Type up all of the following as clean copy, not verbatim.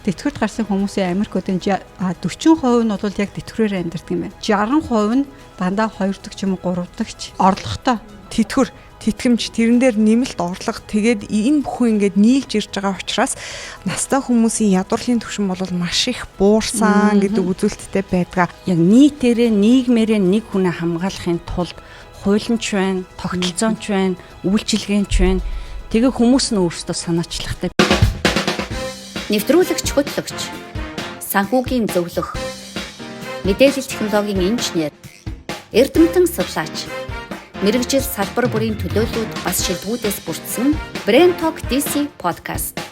Тэтгэврт гарсан хүмүүсийн Америк өдөн 40% нь бол яг тэтгэврээр амьдардаг юм байна. 60% нь дандаа 2 дахь ч юм уу 3 дахь орлоготой. Тэтгэвэр, тэтгэмж, тэрэн дээр нэмэлт орлого, тэгээд энэ бүхэн ингээд нийлж ирж байгаа учраас настай хүмүүсийн ядуурлын түвшин бол маш их буурсан гэдэг үзүүлэлттэй байдаг. Яг нийтээрээ нийгмээрээ нэг хүнээ хамгаалахын тулд хуулийн ч байна, тогтолцоонч байна, үйлчилгээнч байна. Тэгээ хүмүүс нь өөрсдөө санаачлахтай. Нэвтрүүлэгч хөтлөгч, санхүүгийн зөвлөх, мэдээлэл технологийн инженер, эрдэмтэн судлаач, мэргэжил салбар бүрийн төлөөллүүд бас шилдэгүүдээс бүрдсэн Brain Talk DC podcast.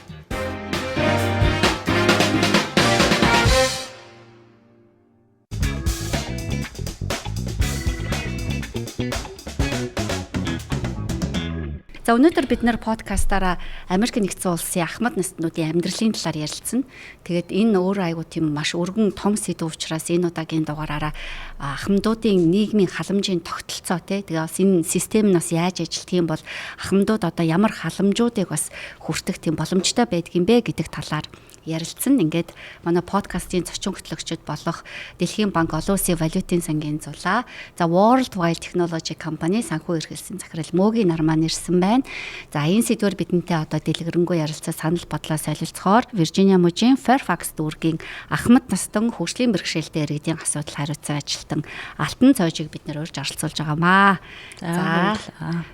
За өнөөдөр бид нэр подкастаараа Америк нэгдсэн улсын ахмад наснуудын амьдралын талаар ярилцсан. Тэгээд энэ өөрөө айгуу тийм маш өргөн том сэдв учраас энэ удаагийн дугаараараа ахмадуудын нийгмийн халамжийн тогтолцоо тий. Тэгээ бас энэ систем нь бас яаж ажилладаг юм бол ахмадууд одоо ямар халамжуудыг бас хүртэх тийм боломжтой байдгийм бэ гэдэг талаар ярилцсан. Ингээд манай подкастын зочин хөтлөгчд болох Дэлхийн банк олон улсын валютын сангийн зулаа, за World Wide Technology Company санхүү эрхэлсэн захирал Мөгийн Нарман ирсэн байна. За энэ сэдвээр бидэнтэй одоо дэлгэрэнгүй ярилцаа санал бодлоо солилцохоор Виржиниа мужийн Fairfax дүүргийн ахмад настан хөгжлийн бэрхшээлтэй иргэдийн асуудал хариуцсан ажилтан Алтан цойжийг бид нэр урьж оролцуулж байгаамаа. За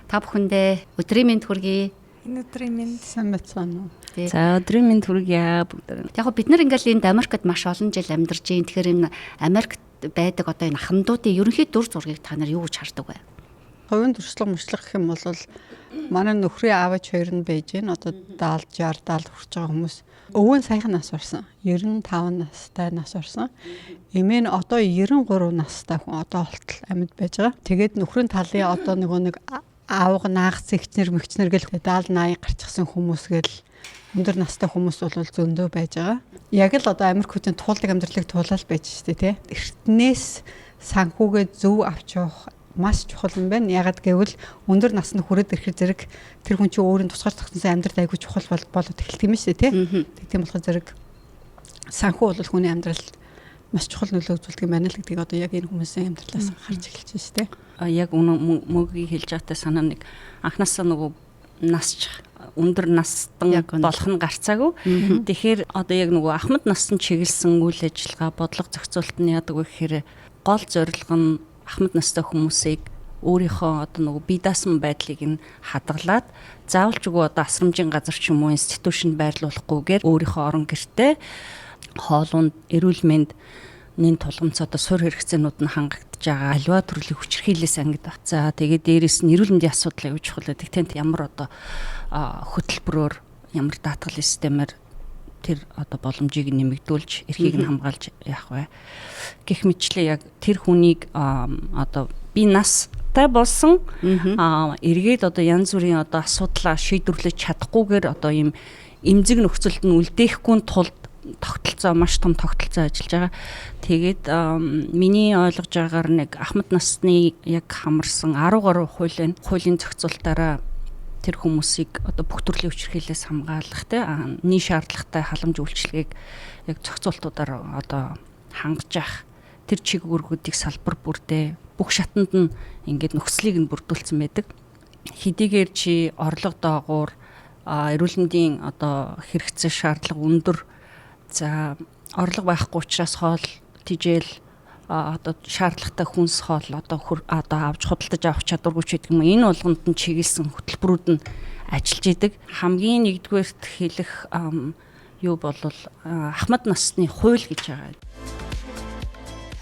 та бүхэндээ өдрийн мэнд хүргэе. Энэ өдрийн мэнд. Сайн байцгаана уу? За өдрийн мэнд хүргье бүгд. Яг бид нар ингээл энд Америкт маш олон жил амьдарч байна. Тэгэхээр энэ Америкт байдаг одоо энэ ахмадуудын ерөнхий дүр зургийг та нар юу гэж хардаг вэ? Хувийн туршлага мөрчлөх гэх юм бол манай нөхрийн аавч хоёр нь байж гин одоо 70 60 70 хүрч байгаа хүмүүс. Өвөө нь саяхан нас барсан. 95 настай нас барсан. Эмээ нь одоо 93 настай хүн одоо болтол амьд байж байгаа. Тэгээд нөхрийн талын одоо нөгөө нэг аавга наагц эгчнэр мэгчнэр гэл 70 80 гарчихсан хүмүүс гэл өндөр настай хүмүүс бол зөндөө байж байгаа. Яг л одоо Америк хүчин туулдаг амьдралыг туулаад байж штэ тий. Эртнээс санхүүгээ зөв авч явах маш чухал юм байна. Ягаад гэвэл өндөр наснд хүрээд ирэхэд зэрэг тэр хүн чинь өөрийн тусгаар тогтносон амьдрал айгүй чухал болоод эхэлдэг юм шүү дээ тий. Тийм болохоор зэрэг санхүү бол хүний амьдралд маш чухал нөлөө үзүүлдэг юм байна л гэдгийг одоо яг энэ хүмүүсийн амьдралаас харж эхэлж байна шүү дээ. Яг үнэ мөгийг хэлж байгаатай санаа нэг анхнаасаа нөгөө насч өндөр настан болох нь гарцаагүй. Тэгэхээр одоо яг нөгөө ахмад насанд чиглэсэн үйл ажиллагаа, бодлого зохицуулалт нь яадаг вэ гэхээр гол зорилго нь ахмад настай хүмүүсийг өөрийнхөө одоо нөгөө бие даасан байдлыг нь хадгалаад заавалч үгүй одоо асрамжийн газар ч юм уу институтшнд байрлуулахгүйгээр өөрийнхөө орон гэртээ хоолунд, эрүүл мэнд нэн тулгамц одоо суурь хэрэгцээнүүд нь хангагдж байгаа аливаа төрлийн хүчирхийлээс ангид баг. За тэгээд дээрэс нь эрүүл мэндийн асуудал аюул чухал байдаг. Тэнд ямар одоо хөтөлбөрөөр, ямар даатгалын системээр тэр одоо боломжийг нэмэгдүүлж, эрхийг нь хамгаалж явах вэ? Гэх мэтчлээ яг тэр хүнийг одоо би настай болсон эргээд одоо янз бүрийн одоо асуудлаа шийдвэрлэж чадахгүйгээр одоо ийм эмзэг нөхцөлд нь үлдээхгүй тулд тогтолцоо маш том тогтолцоо ажиллаж байгаа. Тэгээд миний ойлгож байгаагаар нэг ахмад насны яг хамарсан 10 гаруй хуулийн зохицуултаараа тэр хүмүүсийг одоо бүх төрлийн хүчирхийлээс хамгаалах те нийт шаардлагатай халамж үйлчилгээг яг зохицуултуудаар одоо хангаж явах тэр чиг үүргүүдийг салбар бүрдээ бүх шатанд нь ингээд нөхцөлийг нь бүрдүүлсэн байдаг. Хэдийгээр чи орлого доогуур эрүүл мэндийн одоо хэрэгцээ шаардлага өндөр, за орлого байхгүй учраас хоол тижээл одоо шаардлагатай хүнс хоол одоо авч худалдаж авах чадваргүй ч гэдэг юм. Энэ болгонд нь чиглэсэн хөтөлбөрүүд нь ажиллаж идэг. Хамгийн нэгдүгээрт хэлэх юу бол ахмад насны хууль гэж байгаа.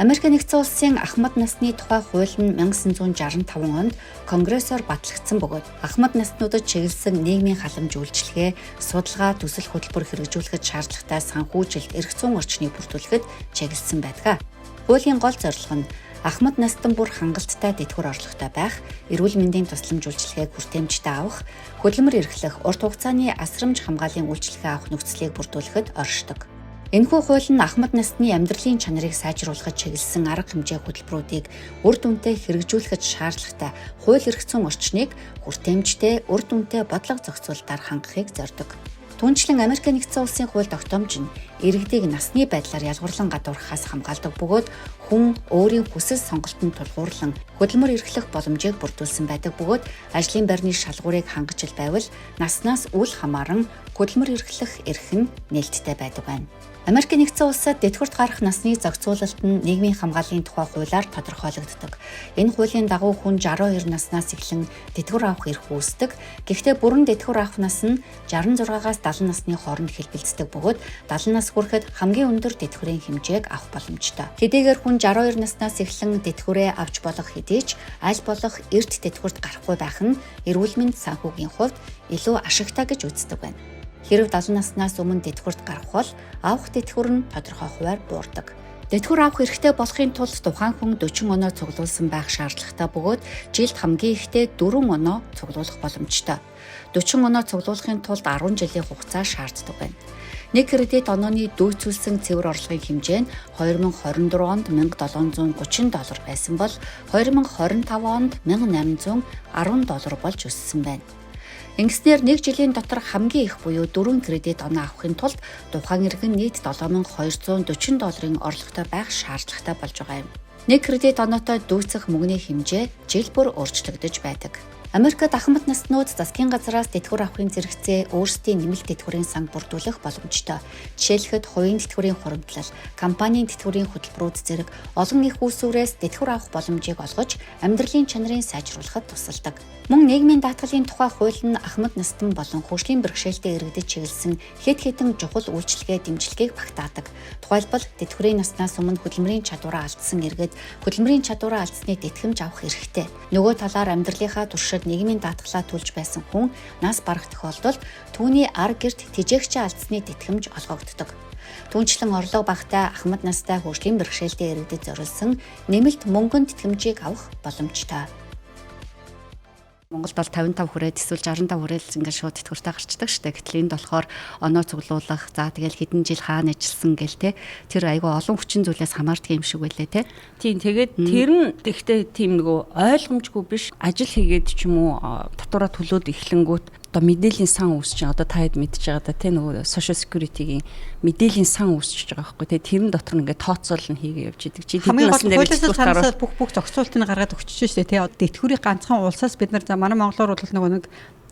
Америк нэгдсэн улсын ахмад насны тухай хууль нь 1965 онд Конгрессоор батлагдсан бөгөөд ахмад наснуудад чиглэсэн нийгмийн халамж үйлчилгээ, судалгаа, төсөл хөтөлбөр хэрэгжүүлэхэд шаардлагатай санхүүжилт, эрх зүйн орчныг бүрдүүлэхэд чиглэсэн байдаг. Хуулийн гол зорилго нь ахмад настан бүр хангалттай тэтгэвэр орлоготой байх, эрүүл мэндийн тусламж үйлчилгээг хүртээмжтэй авах, хөдөлмөр эрхлэх, урт хугацааны асрамж хамгааллын үйлчилгээ авах нөхцөлийг бүрдүүлэхэд оршдог. Энэхүү хууль нь ахмад насны амьдралын чанарыг сайжруулахад чиглэсэн арга хэмжээ хөтөлбөрүүдийг үр дүнтэй хэрэгжүүлэхэд шаардлагатай хууль эрх зүйн орчныг хүртээмжтэй, үр дүнтэй бодлого зохицуулалтаар хангахыг зорддог. Түүнчлэн Америк нэгдсэн улсын хууль тогтоомж нь иргэдийг насны байдлаар ялгуурлан гадуурхахаас хамгаалдаг бөгөөд хүн өөрийн хүсэл сонголтод тулгуурлан хөдөлмөр эрхлэх боломжийг бүрдүүлсэн байдаг бөгөөд ажлын байрны шалгуурыг хангаж байвал наснаас үл хамааран хөдөлмөр эрхлэх эрх нь нээлттэй байдаг байна. Америк нэгдсэн улсад тэтгэврт гарах насны зохицуулалт нь нийгмийн хамгааллын тухай хуулиар тодорхойлогддог. Энэ хуулийн дагуу хүн 62 наснаас эхлэн тэтгэвэр авах эрх үүсдэг. Гэхдээ бүрэн тэтгэвэр авах нас нь 66-аас 70 насны хооронд хэлбэлздэг бөгөөд 70 нас хүрэхэд хамгийн өндөр тэтгэврийн хэмжээг авах боломжтой. Хэдийгээр хүн 62 наснаас эхлэн тэтгэврээ авч болох хэдий ч аль болох эрт тэтгэврт гарахгүй байх нь эрүүл мэнд санхүүгийн хувьд илүү ашигтай гэж үздэг байна. Хэрв 70 наснаас өмнө тэтгэврт гарах бол авах тэтгэвэр нь тодорхой хувиар буурдаг. Тэтгэвэр авах эрхтэй болохын тулд тухайн хүн 40 оноо цуглуулсан байх шаардлагатай бөгөөд жилд хамгийн ихдээ 4 оноо цуглуулах боломжтой. 40 оноо цуглуулахын тулд 10 жилийн хугацаа шаарддаг байна. Нэг кредит онооны дүйцүүлсэн цэвэр орлогын хэмжээ нь 2024 онд 1730 доллар байсан бол 2025 онд 1810 доллар болж өссөн байна. Ингэснээр нэг жилийн дотор хамгийн их буюу 4 кредит оноо авахын тулд тухайн иргэн нийт 7240 долларын орлоготой байх шаардлагатай болж байгаа юм. Нэг кредит оноотой дүйцэх мөнгөний хэмжээ жил бүр өөрчлөгдөж байдаг. Америкт ахмад наснууд засгийн газраас тэтгэвэр авахын зэрэгцээ өөрсдийн нэмэлт тэтгэврийн сан бүрдүүлэх боломжтой. Жишээлхэд хувийн тэтгэврийн хуримтлал, компанийн тэтгэврийн хөтөлбөрүүд зэрэг олон их үүсвэрээс тэтгэвэр авах боломжийг олгож амьдралын чанарын сайжруулахад тусалдаг. Мөн нийгмийн даатгалын тухай хууль нь ахмад настан болон хөгжлийн бэрхшээлтэй иргэдэд чиглэсэн хэд хэдэн чухал үйлчилгээ дэмжлэгийг багтаадаг. Тухайлбал тэтгэврийн наснаас өмнө хөдөлмөрийн чадвараа алдсан иргэд хөдөлмөрийн чадвараа алдсны тэтгэмж авах эрхтэй. Нөгөө талаар амьдралынхаа туршид нийгмийн даатгалаа төлж байсан хүн нас барах тохиолдолд түүний ар гэрт тэжээгчээ алдсны тэтгэмж олгогддог. Түүнчлэн орлого багатай ахмад настай хөгжлийн бэрхшээлтэй иргэдэд зориулсан нэмэлт мөнгөн тэтгэмжийг авах боломжтой. Монголд бол 55 хүрээд эсвэл 65 хүрээл ингээд шууд тэтгэвртэй гарчдаг штэ. Гэтэл энд болохоор оноо цуглуулах, за тэгэл хэдэн жил хаана ажилласан гэл те. Тэр айгүй олон хүчин зүйлээс хамаардаг юм шиг байлээ те. Тийм, тэгээд тэр нь тэгтээ тийм нөгөө ойлгомжгүй биш. Ажил хийгээд ч юм уу татвараа төлөөд эхлэнгүүт одоо мэдээллийн сан үүсэж байгаа. Одоо та хэд мэдж байгаа да тий нөгөө social security-гийн мэдээллийн сан үүсэж байгаа байхгүй тий. Тэрэн дотор ингээд тооцоол нь хийгээ явж идэг. Чи тэдний насан дээр тэтгэвэр цаанаас бүх зохицуултыг гаргаад өгчөж штэ тий. Тэтгэврийг ганцхан улсаас бид нар за манай монголоор бол нөгөө нэг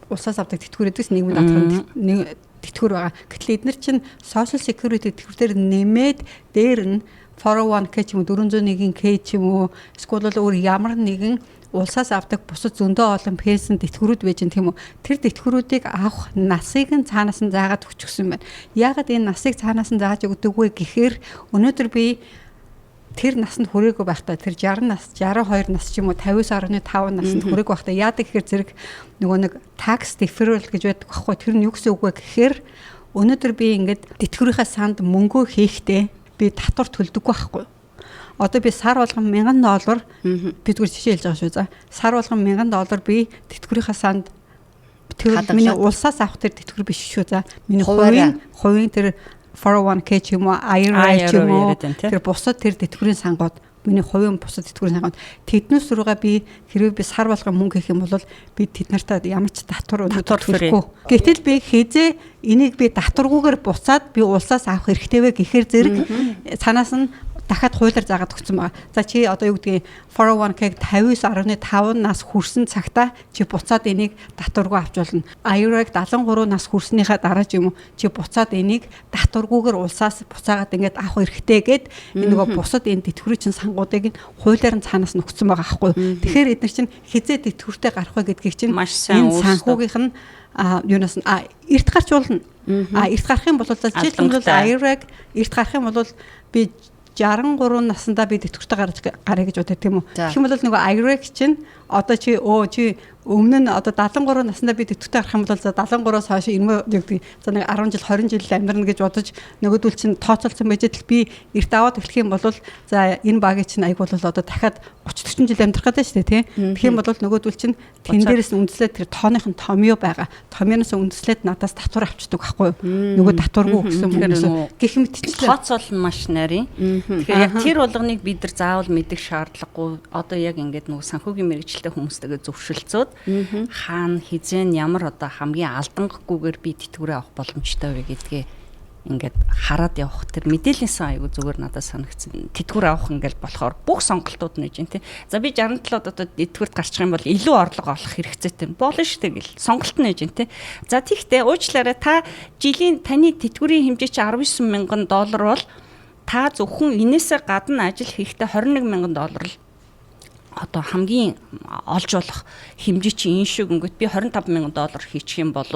улсаас авдаг тэтгэвэр эдгээс нийгмийн даатгал нэг тэтгэвэр байгаа. Гэтэл эдгээр чинь social security тэтгэвэр дээр нэмээд дээр нь 401k ч юм уу 401k ч юм уу эсвэл өөр ямар нэгэн улсаас авдаг бусад зөндөө олон пенсийн тэтгэврүүд байж гэн тийм үү. Тэр тэтгэврүүдийг авах насыг нь цаанаас нь заагаад өгчихсөн байна. Яагаад энэ насыг цаанаас нь зааж өгдөг вэ гэхээр өнөөдөр би тэр насанд хүрээгүй байхдаа тэр 60 нас, 62 нас ч юм уу 59.5 насанд хүрээгүй байхдаа яадаг гэхээр зэрэг нөгөө нэг tax deferral гэж байдаг байхгүй. Тэр нь юу гэсэн үг вэ гэхээр өнөөдөр би ингээд тэтгэврийнхаа санд мөнгөө хийхдээ би татвар төлдөггүй байхгүй. Одоо би сар болгон $1000 би зүгээр жишээ хэлж байгаа шүү за. Сар болгон $1000 би тэтгэврийнхаа санд тэр миний улсаас авах тэр тэтгэвэр биш шүү за. Миний хувийн тэр 401k ч юм уу IRA ч юм уу тэр бусад тэр тэтгэврийн сангууд миний хувийн бусад тэтгэврийн сангууд тэднээс рүүгээ би хэрвээ би сар болгон мөнгө хийх юм бол би тэд нартай ямар ч татвар өнөөдөр төлөхгүй. Гэтэл би хизээ энийг би татваргүйгээр буцаад би улсаас авах хэрэгтэй вэ гэхээр зэрэг цаанаас нь дахиад хуулиар заагаад өгсөн байгаа. За чи одоо юу гэдгийг 401k-г 59.5 нас хүрсэн цагта чи буцаад энийг татваргүй авч болно. IRA-г 73 нас хүрснийхаа дараа ч юм уу чи буцаад энийг татваргүйгээр улсаас буцаагаад ингээд авах эрхтэй гэд энэ нөгөө бусад энэ тэтгэврийн чин сангуудыг хуулиар нь цаанаас нь өгсөн байгаа байхгүй. Тэгэхээр эдгээр чинь хизээ тэтгэвртэй гарах вэ гэдгийг чинь маш сайн энэ санхүүгийнх нь юунаас нь эрт гарч болно. Эрт гарах юм бол жишээлбэл IRA-г эрт гарах юм бол би 63 наснда би тэтгэвртэй гарах гэж боддог тийм үү. Тэгэх юм бол нөгөө IRA чинь одоо чи чи өмнө нь одоо 73 наснда би тэтгэвртэй гарах юм бол за 73-аас хойш ирмээ юу гэдэг за нэг 10 жил 20 жил амьдрна гэж бодож нөгөөдөл чинь тооцоолсон байж тал би эрт аваад эхлэх юм бол за энэ багийн чинь аяг бол одоо дахиад 30 40 жил амьдрах гэдэг шүү дээ тий. Тэгэх юм бол нөгөөдөл чинь тэн дээрээс үндэслээд тэр тооных нь томьёо байгаа. Томьёоноос үндэслээд надаас татвар авчдаг байхгүй юу? Нөгөө татваргүй гэсэн мөнгөөс гэх мэтчлээ. Тооцоол нь маш нарийн. Тэгэхээр яг тэр болгоныг бид нар заавал мэдэх шаардлагагүй. Одоо яг ингээд нөгөө санхүүгийн мэргэжилтэй хүмүүстэйгээ зөвшөлдсөд хаана хизээ нь ямар одоо хамгийн алдангахгүйгээр би тэтгэврээ авах боломжтой вэ гэдгээ Ингээд хараад явах тэр мэдээллийн сан айгу зүгээр надад санагдсан. Тэтгэвэр авах ингээл болохоор бүх сонголтууд нь гэж юм тий. За би 67-д одоо тэтгэврт гарчих юм бол илүү орлого олох хэрэгцээтэй болно шүү дээ гэл. Сонголт нь гэж юм тий. За тэгтээ уучлаарай, та жилийн таны тэтгэврийн хэмжээ чи 19 мянган доллар бол та зөвхөн энээсээ гадна ажил хийхдээ 21 мянган доллар л одоо хамгийн олж болох хэмжээ чи энэ шиг өнгөт би 25 мянган доллар хийчих юм бол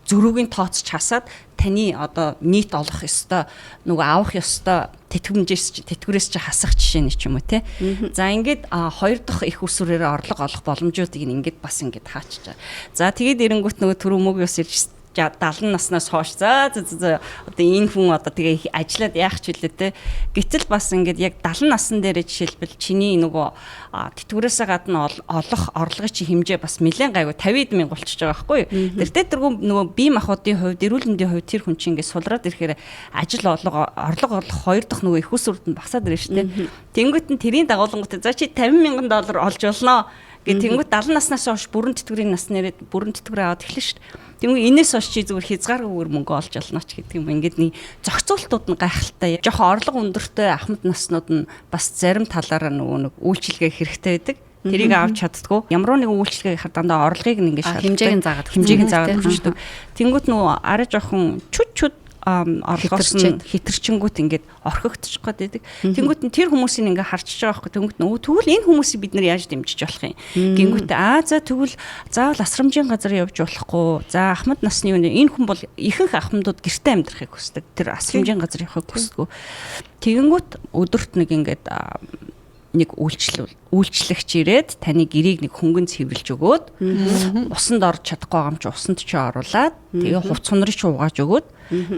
зөрүүгийн тооцож хасаад таны одоо нийт олох ёстой, нөгөө авах ёстой тэтгэмжээс, тэтгэврээс чи хасах жишээ нь ч юм уу те. За ингээд хоёр дахь их усүрээр орлого олох боломжуудыг ингээд бас ингээд хаачиж байгаа. За тэгээд эренгүүт нөгөө түрүү мөг ёс ирж 70 наснаас хойш за за за одоо энэ хүн одоо тэгээ ажиллаад яах ч үлээ те. Гэтэл бас ингээд яг 70 насн дээрээ жишээлбэл чиний нөгөө тэтгэврээсээ гадна олох орлогын чи хэмжээ бас нэлээд гайгүй 50 мянга болчихж байгаа байхгүй юу. Тэртээ тэргүй нөгөө бие махбодын хувьд, эрүүл мэндийн хувьд тэр хүн чинь ингээд сулраад ирэхээр ажил олго орлого олох хоёр дахь нөгөө их усүрд нь багасаад ирнэ шүү дээ. Тэнгүүт нь тэрийн дагуулангууд за чи 50 мянган доллар олж болно гэх тэнгүүт 70 наснаас хойш бүрэн тэтгэврийн нас нэрээд бүрэн тэтгэврээ аваад эхэлнэ шүү дээ. Тэнгүү энэс хойш чи зүгээр хязгааргүйгээр мөнгө олж олно ч гэдэг юм. Ингээд нэг зохицуултууд нь гайхалтай. Жохон орлого өндөртэй ахмад наснууд нь бас зарим талаараа нөгөө нэг үйлчилгээ хэрэгтэй байдаг. Тэрийг авч чаддгүй. Ямар нэгэн үйлчилгээ гэхээр дандаа орлогыг нь ингээд шаарддаг. Хэмжээг нь заагаад хэмжээг нь заагаад өгчдөг. Тэнгүүт нөгөө арай жоохон чүт чүт орлогоос нь хэтэрчингүүт ингээд орхигдчих гээд байдаг. Тэнгүүт нь тэр хүмүүсийг ингээд харчиж байгаа байхгүй. Тэнгүүт нь тэгвэл энэ хүмүүсийг бид нар яаж дэмжиж болох юм? Гингүүт аа за тэгвэл заавал асрамжийн газар явж болохгүй. За ахмад насны юу энэ хүн бол ихэнх ахмадууд гэрте амьдрахыг хүсдэг. Тэр асрамжийн газар явахыг хүсдэг. Тэгэнгүүт өдөрт нэг ингээд нэг үйлчлэгч ирээд таны гэрийг нэг хөнгөн цэвэрлж өгөөд усанд орж чадахгүй байгаа юм чи усанд чи оруулаад тэгээ хувц хунрыг чи угааж өгөөд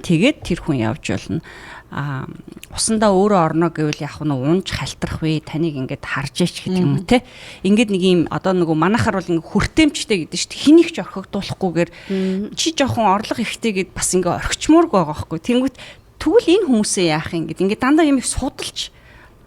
тэгээд тэр хүн явж болно. А усандаа өөрөө орно гэвэл яг нь унж халтрах вэ, таныг ингээд харж яач гэдэг юм уу те. Ингээд нэг юм одоо нөгөө манайхаар бол ингээд хүртээмжтэй гэдэг шүү дээ. Хэнийг ч орхигдуулахгүйгээр чи жоохон орлого ихтэй гэд бас ингээд орхичмооргүй байгаа байхгүй. Тэнгүүт тэгвэл энэ хүмүүсээ яах юм гэд ингээд дандаа юм их судалж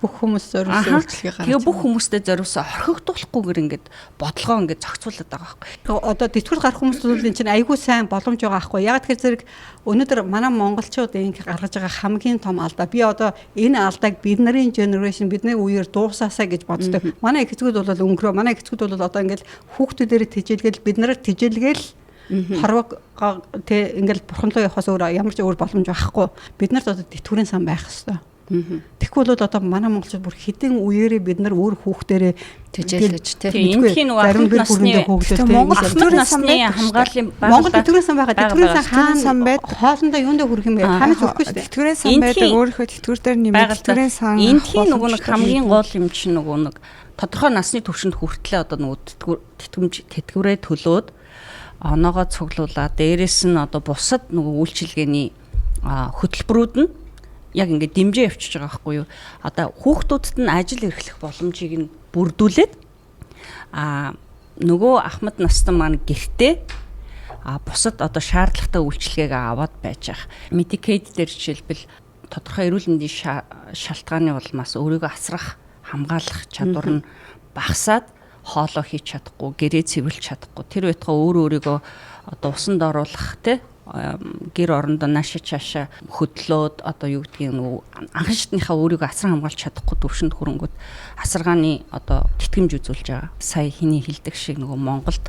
бүх хүмүүс зориулсан үйлчлэгийг гаргаж. Тэгээ бүх хүмүүстэй зориулсан орхигдуулахгүйгээр ингээд бодлогоо ингээд зохицуулаад байгаа байхгүй. Одоо тэтгэвэр гарах хүмүүс бол энэ чинь айгүй сайн боломж байгаа байхгүй. Яг тэгэхээр зэрэг өнөөдөр манай монголчууд ингэ гаргаж байгаа хамгийн том алдаа. Би одоо энэ алдааг бидний generation, бидний үеэр дуусаасаа гэж боддог. Манай их эцгүүд бол өнгөрөө, манай их эцгүүд бол одоо ингээд хүүхдүүдээр тэжээлгээл бид нараар тэжээлгээл хорвог тэ ингээл бурхан руу явахаас өөр ямар ч өөр боломж байхгүй. Бид нарт одоо тэтгэврийн сан байх ёстой. Тэгэхгүй бол одоо манай монголчууд бүр хэдэн үеэрээ бид нар өөр хүүхдэрээ тэжээлгэж тий. Энэхийн нөгөө ахмад насны Монгол тэтгэврийн сан хамгааллын Монгол тэтгэврийн сан байгаа. Тэтгэврийн сан хаана хоолндоо юундаа хүрэх юм бэ? Хаанаас хүрэхгүй шүү дээ. Тэтгэврийн сан байдаг. Өөрийнхөө тэтгэвэр дээр нэмээд тэтгэврийн сан. Энэхийн нөгөө нэг хамгийн гол юм чинь нөгөө нэг тодорхой насны түвшинд хүртлээ одоо нөгөө тэтгэмж тэтгэврээ төлөөд оноогоо цуглуулаад дээрэс нь одоо бусад нөгөө үйлчилгээний хөтөлбөрүүд нь яг ингээд дэмжээ явчихж байгаа байхгүй юу. Одоо хүүхдүүдэд нь ажил эрхлэх боломжийг нь бүрдүүлээд нөгөө ахмад настан маань гэртээ бусад одоо шаардлагатай үйлчилгээг аваад байж байгаа. Medicaid дээр жишээлбэл тодорхой эрүүл мэндийн шалтгааны улмаас өөрийгөө асрах, хамгаалах чадвар нь багасаад хоолоо хийж чадахгүй, гэрээ цэвэрлж чадахгүй. Тэр байтугай өөрөө өөрийгөө одоо усанд оруулах те гэр орондоо наашаа чаашаа хөдлөөд одоо юу гэдгийг нөгөө анхан шатныхаа өөрийгөө асран хамгаалж чадахгүй төвшөнд хүрэнгүүт асаргааны одоо тэтгэмж үзүүлж байгаа. Сая хиний хилдэг шиг нөгөө Монголд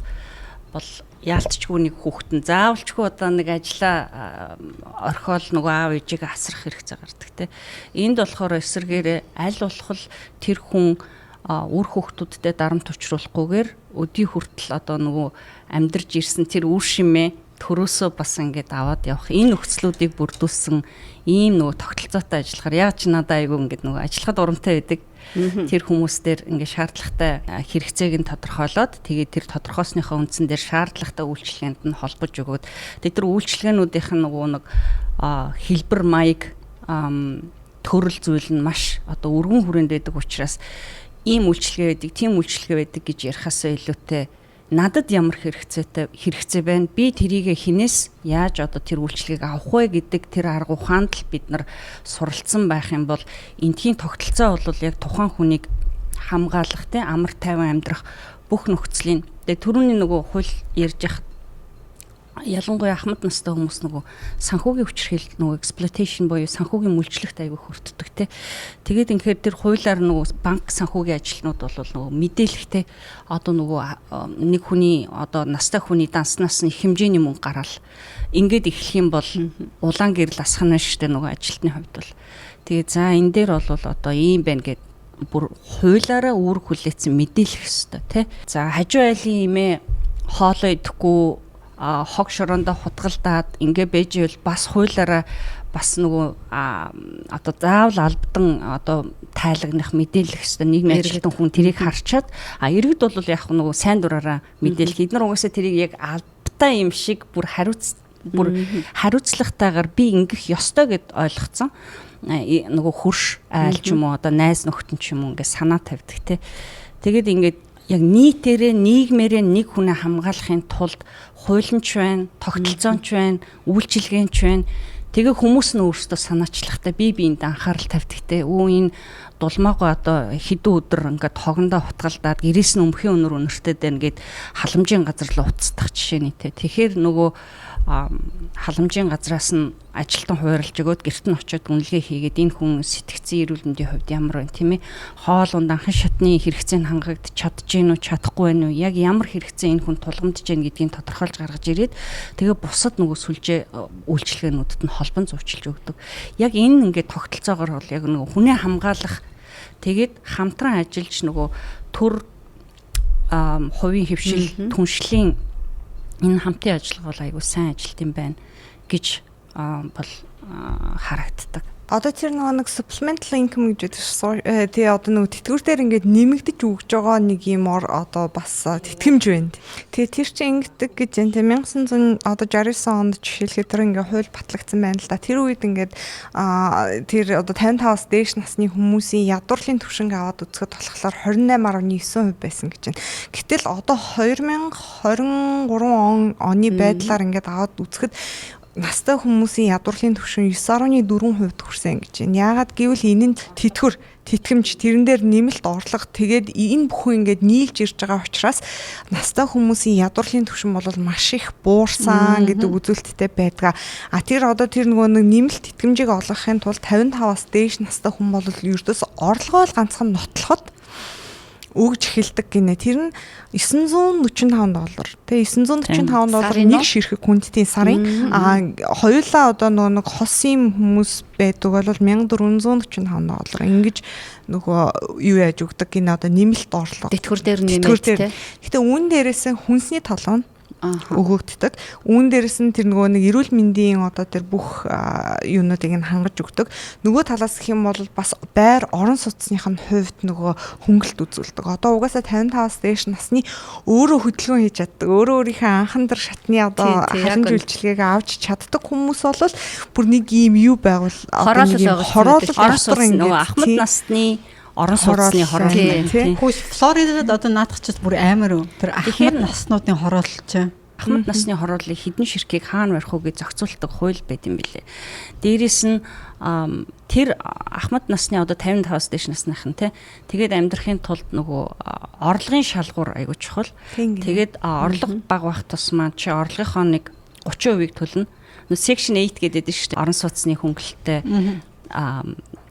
бол яалтчгүй нэг хүүхэд нь заавалчгүй одоо нэг ажлаа орхиол нөгөө аав ээжийг асрах хэрэгцээ гардаг те. Энд болохоор эсэргээрээ аль болох л тэр хүн үр хүүхдүүдтэй дарамт учруулахгүйгээр өдий хүртэл одоо нөгөө амьдарч ирсэн тэр үр шимээ төрөөсөө бас ингээд аваад явах энэ нөхцлүүдийг бүрдүүлсэн ийм нөгөө тогтолцоотой ажиллахаар яг ч надад айгүй ингээд нөгөө ажиллахад урамтай байдаг. Тэр хүмүүстээр ингээд шаардлагатай хэрэгцээг нь тодорхойлоод тэгээд тэр тодорхойсныхоо үндсэн дээр шаардлагатай үйлчилгээнд нь холбож өгөөд тэгээд тэр үйлчилгээнүүдийнх нь нөгөө нэг хэлбэр маяг төрөл зүйл нь маш одоо өргөн хүрээнд байдаг учраас ийм үйлчилгээ байдаг, тийм үйлчилгээ байдаг гэж ярихаасаа илүүтэй надад ямар хэрэгцээ байна? Би тэрийг хинээс яаж одоо тэр үйлчлэгийг авах вэ гэдэг тэр арга ухаанд л бид нар суралцсан байх юм бол эндхийн тогтолцоо бол яг тухайн хүнийг хамгаалах те амар тайван амьдрах бүх нөхцөлийн. Тэгээ түрүүний нөгөө хууль ярьж явах Ялангуяа ахмад настай хүмүүс нөгөө санхүүгийн хүчирхийлэл, нөгөө exploitation буюу санхүүгийн мүлжлэгт аягүй хүртдэг те. Тэгээд ингээд тэр хуулиар нөгөө банк санхүүгийн ажилтнууд бол нөгөө мэдээлэхтэй одоо нөгөө нэг хүний одоо настай хүний данснаас нь их хэмжээний мөнгө гараал ингээд эхлэх юм бол улаан гэрэл асах нь шүү дээ нөгөө ажилтны хувьд бол. Тэгээ за энэ дээр бол одоо ийм байна гэд бүр хуулиараа үүрэг хүлээсэн мэдээлэх ёстой тий. За, хажуу айлын эмээ хоолоо идэхгүй, хог шороондоо хутгалдаад ингээ байж ивэл бас хуулиараа бас нөгөө одоо заавал албадан одоо тайлагнах, мэдээлэх ёстой нийгмийн ажилтан хүн тэрийг харчаад, а иргэд бол яг нөгөө сайн дураараа мэдээлэх. Эднэр угаасаа тэрийг яг албатай юм шиг бүр хариуцлагатайгаар би ингэх ёстой гэд ойлгоцсон нөгөө хөрш айл ч юм уу, одоо найз нөхдөд ч юм уу ингээ санаа тавьдаг те. Тэгээд ингээд яг нийтээрээ, нийгмээрээ нэг хүнээ хамгаалахын тулд хуулийн ч байна, тогтолцоон ч байна, үйлчилгээнд ч байна. Тэгээ хүмүүс нь өөрсдөө санаачлахтай, бие биеинд анхаарал тавьдаг те. Өө, энэ дулмаагүй одоо хэдэн өдөр ингээд хогондоо хутгалдаад гэрээс нь өмхийн өнөр өнөртэй байна гэд халамжийн газар руу уцдах жишээ нь те. Тэгэхээр нөгөө халамжийн газраас нь ажилтан хуваарлж өгөөд гэрт нь очиод үнэлгээ хийгээд энэ хүн сэтгцэн эрүүл мэндийн хувьд ямар байна, тийм ээ, хоол унд, анхан шатны хэрэгцээнд хангагдаж чадж гин үү, чадахгүй байна уу, яг ямар хэрэгцээ энэ хүн тулгамдж гин гэдгийг тодорхойлж гаргаж ирээд тэгээ бусад нөгөө сүлжээ үйлчилгээнүүдэд нь холбон зүйчилж өгдөг. Яг энэ ингээд тогтолцоогоор бол яг нөгөө хүнээ хамгаалах, тэгээд хамтран ажиллаж нөгөө төр, хувийн хэвшил, түншлийн энэ хамтын ажиллагаа бол аягүй сайн ажилт юм байна гэж бол харагддаг. Одоо тэр нөгөө нэг supplemental income гэж байдаг шүү. Тий, одоо нөгөө тэтгэвэр дээр ингээд нэмэгдэж өгж байгаа нэг юм одоо бас тэтгэмж байна. Тэгээ тэр чинь ингэдэг гэж юм, тий, 1900 одоо 69 онд жишээлхэд тэр ингээд хууль батлагдсан байна л да. Тэр үед ингээд тэр одоо 55-аас дээш насны хүмүүсийн ядуурлын түвшинг аваад үзэхэд болохоор 28.9% байсан гэж байна. Гэтэл одоо 2023 оны байдлаар ингээд аваад үзэхэд настай хүмүүсийн ядуурлын түвшин 9.4% хүрсэн гэж байна. Яагаад гэвэл энэ нь тэтгэвэр, тэтгэмж, тэрэн дээр нэмэлт орлого, тэгээд энэ бүхэн ингээд нийлж ирж байгаа учраас настай хүмүүсийн ядуурлын түвшин бол маш их буурсан гэдэг үзүүлэлттэй байдаг. А тэр одоо тэр нөгөө нэг нэмэлт тэтгэмжийг олгохын тулд 55-аас дээш настай хүн бол ердөөс орлогоо л ганцхан нотлоход өгж эхэлдэг гинэ. Тэр нь 945 доллар. Тэгээ 945 доллар нэг ширхэг хүндтийн сарын. А хоёулаа одоо нөгөө нэг хосын хүмүүс байдаг бол 1445 доллар. Ингэж нөгөө юу яаж өгдөг гинэ, одоо нэмэлт орлого. Тэтгэвэр дээр нэмээд тий. Гэтэ үүн дээрээс нь хүнсний толгой өгөгддөг. Үүн дээрээс нь тэр нөгөө нэг эрүүл мэндийн одоо тэр бүх юунуудыг нь хангаж өгдөг. Нөгөө талаас гэх юм бол бас байр орон сууцных нь хувьд нөгөө хөнгөлт үзүүлдэг. Одоо угаасаа 55-аас дээш насны өөрөө хөдөлгөөн хийж чаддаг. Өөрөө өөрийнхөө анхан дэр шатны одоо халамж үйлчилгээг авч чаддаг хүмүүс бол бүр нэг ийм юу байгуул хороолол орон сууц, нөгөө ахмад насны орон сууцны хороолол. Хүүш, Флоридад одоо наадах ч бүр амар тэр ахмад наснуудын хороолол чинь. Ахмад насны хорооллыг хэдэн ширхгийг хаана барих уу гэж зохицуулдаг хууль байт юм билээ. Дээрээс нь тэр ахмад насны одоо 55-аас дээш насных нь те, тэгээд амьдрахын тулд нөгөө орлогын шалгуур айгуу чухал. Тэгээд орлого бага байх тусмаа чи орлогынхоо нэг 30%-ийг төлнө. Section 8 гэдэг шүү дээ. Орон сууцны хөнгөлөлттэй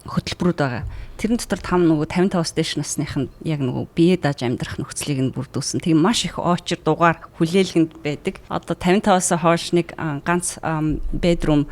хөтөлбөрүүд байгаа. Тэрэн дотор там нөгөө 55-аас дээш насных нь яг нөгөө бие дааж амьдрах нөхцөлийг нь бүрдүүлсэн. Тэгээ маш их очир дугаар хүлээлгэнд байдаг. Одоо 55-аас хойш нэг ганц bedroom,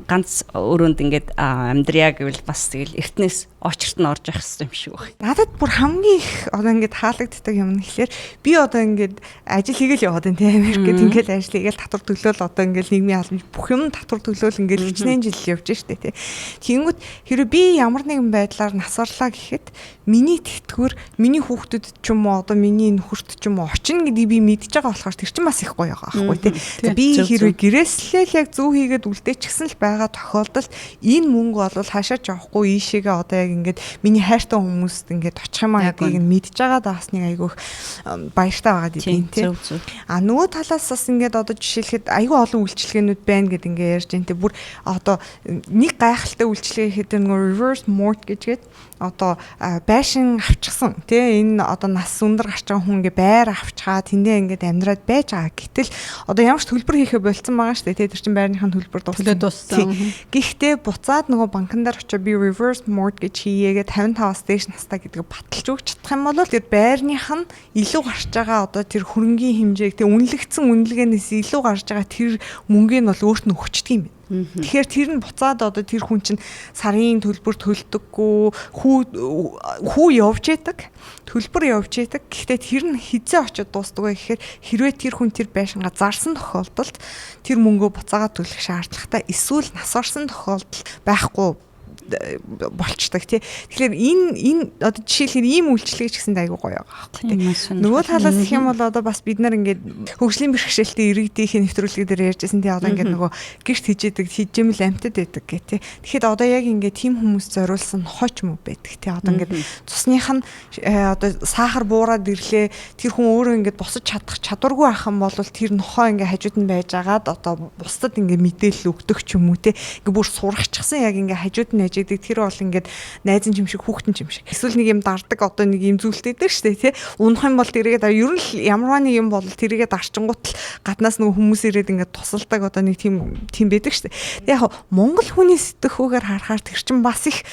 ганц өрөөнд ингээд амьдрья гэвэл бас тэгэл эртнээс очирт нь орж явах хэрэгтэй юм шиг байна. Надад бүр хамгийн их одоо ингээд таалагддаг юм нь гэхлээр би одоо ингээд ажил хийгээл яваад байна те, Америкт ингээд ажил хийгээл, татвар төлөөл, одоо ингээд нийгмийн халамж бүх юм татвар төлөөл, ингээд хичнээн жил явж штэ те. Тэгэнгүүт хэрвээ би ямар нэгэн байдлаар нас барлаа гэхэд миний тэтгэвэр миний хүүхдүүдэд ч юм уу, одоо миний нөхөрт ч юм уу очино гэдгийг би мэдж байгаа болохоор тэр чинь бас их гоё байгаа байхгүй те. Би хэрвээ гэрээслэл яг зөв хийгээд үлдээчихсэн гэсэн л байгаа тохиолдолд энэ мөнгө бол хаашаа ч явахгүй, ийшээгээ одоо яг ингээд миний хайртай хүмүүст ингээд очих юм аа гэдгийг нь мэдж байгаа да, бас нэг айгүй баяртай байгаа гэдэг тийм. А нөгөө талаас бас ингээд одоо жишээлхэд айгүй олон үйлчилгээнүүд байна гэд ингээд ярьж байна те. Бүр одоо нэг гайхалтай үйлчилгээ гэхэд нөгөө reverse mortgage гээд одоо байшин авчихсан тий, энэ одоо нас өндөр гарч байгаа хүн ингээ байр авчгаа тэндээ ингээд амьдраад байж байгаа. Гэтэл одоо ямар ч төлбөр хийхэ болцсон байгаа шүү дээ тий, тэр чинь байрныхаа төлбөр дууссан. Гэхдээ буцаад нөгөө банкн дээр очиж би reverse mortgage хийгээгээ 55-аас дээш настай гэдгийг баталж өгч чадах юм бол тэр байрных нь илүү гарч байгаа одоо тэр хөрөнгийн хэмжээг тий, үнэлэгдсэн үнэлгээнээс илүү гарч байгаа тэр мөнгийг нь бол өөрт нь өгчдөг юм байна. Тэгэхээр тэр нь буцаад одоо тэр хүн чинь сарын төлбөр төлдөггүй, хүү явж яадаг, төлбөр явж яадаг. Гэхдээ тэр нь хизээ очиод дуустдаг вэ гэхээр хэрвээ тэр хүн тэр байшингаа зарсан тохиолдолд тэр мөнгөө буцаагаад төлөх шаардлагатай, эсвэл нас орсон тохиолдолд байхгүй болчдаг тий. Тэгэхээр энэ одоо жишээлбэл ийм үйлчлэг ч гэсэн айгүй гоё байгаа байхгүй тий. Нөгөө талаас гэх юм бол одоо бас бид нар ингээд хөгжлийн бэрхшээлтэй иргэдийн нэвтрүүлэг дээр ярьжсэн тий. Одоо ингээд нөгөө гэрт хижээдэг хижээмэл амьтад байдаг гэх тий. Тэгэхэд одоо яг ингээд тийм хүмүүс зориулсан хойч мөн байдаг тий. Одоо ингээд цусных нь одоо сахар буураад ирлээ, тэр хүн өөрөө ингээд босож чадах чадваргүй байх юм бол тэр нохоо ингээд хажууд нь байж агаад одоо бусдад ингээд мэдээлэл өгдөг ч юм уу тий. Ингээд бүр сурагчсан яг ингээд хажууд нь ажигдаг, тэр бол ингээд найзан юм шиг, хүүхдэн юм шиг. Эсвэл нэг юм дардаг одоо нэг юм зүйлтэй дээр штэ тий. Унах юм бол тэрийгээ ер нь л ямарваа нэг юм бол тэрийгээ дарчингуут л гаднаас нөгөө хүмүүс ирээд ингээд тусалдаг одоо нэг тийм байдаг штэ. Тэг яг Монгол хүний сэтгхүүгээр харахаар тэр чин бас их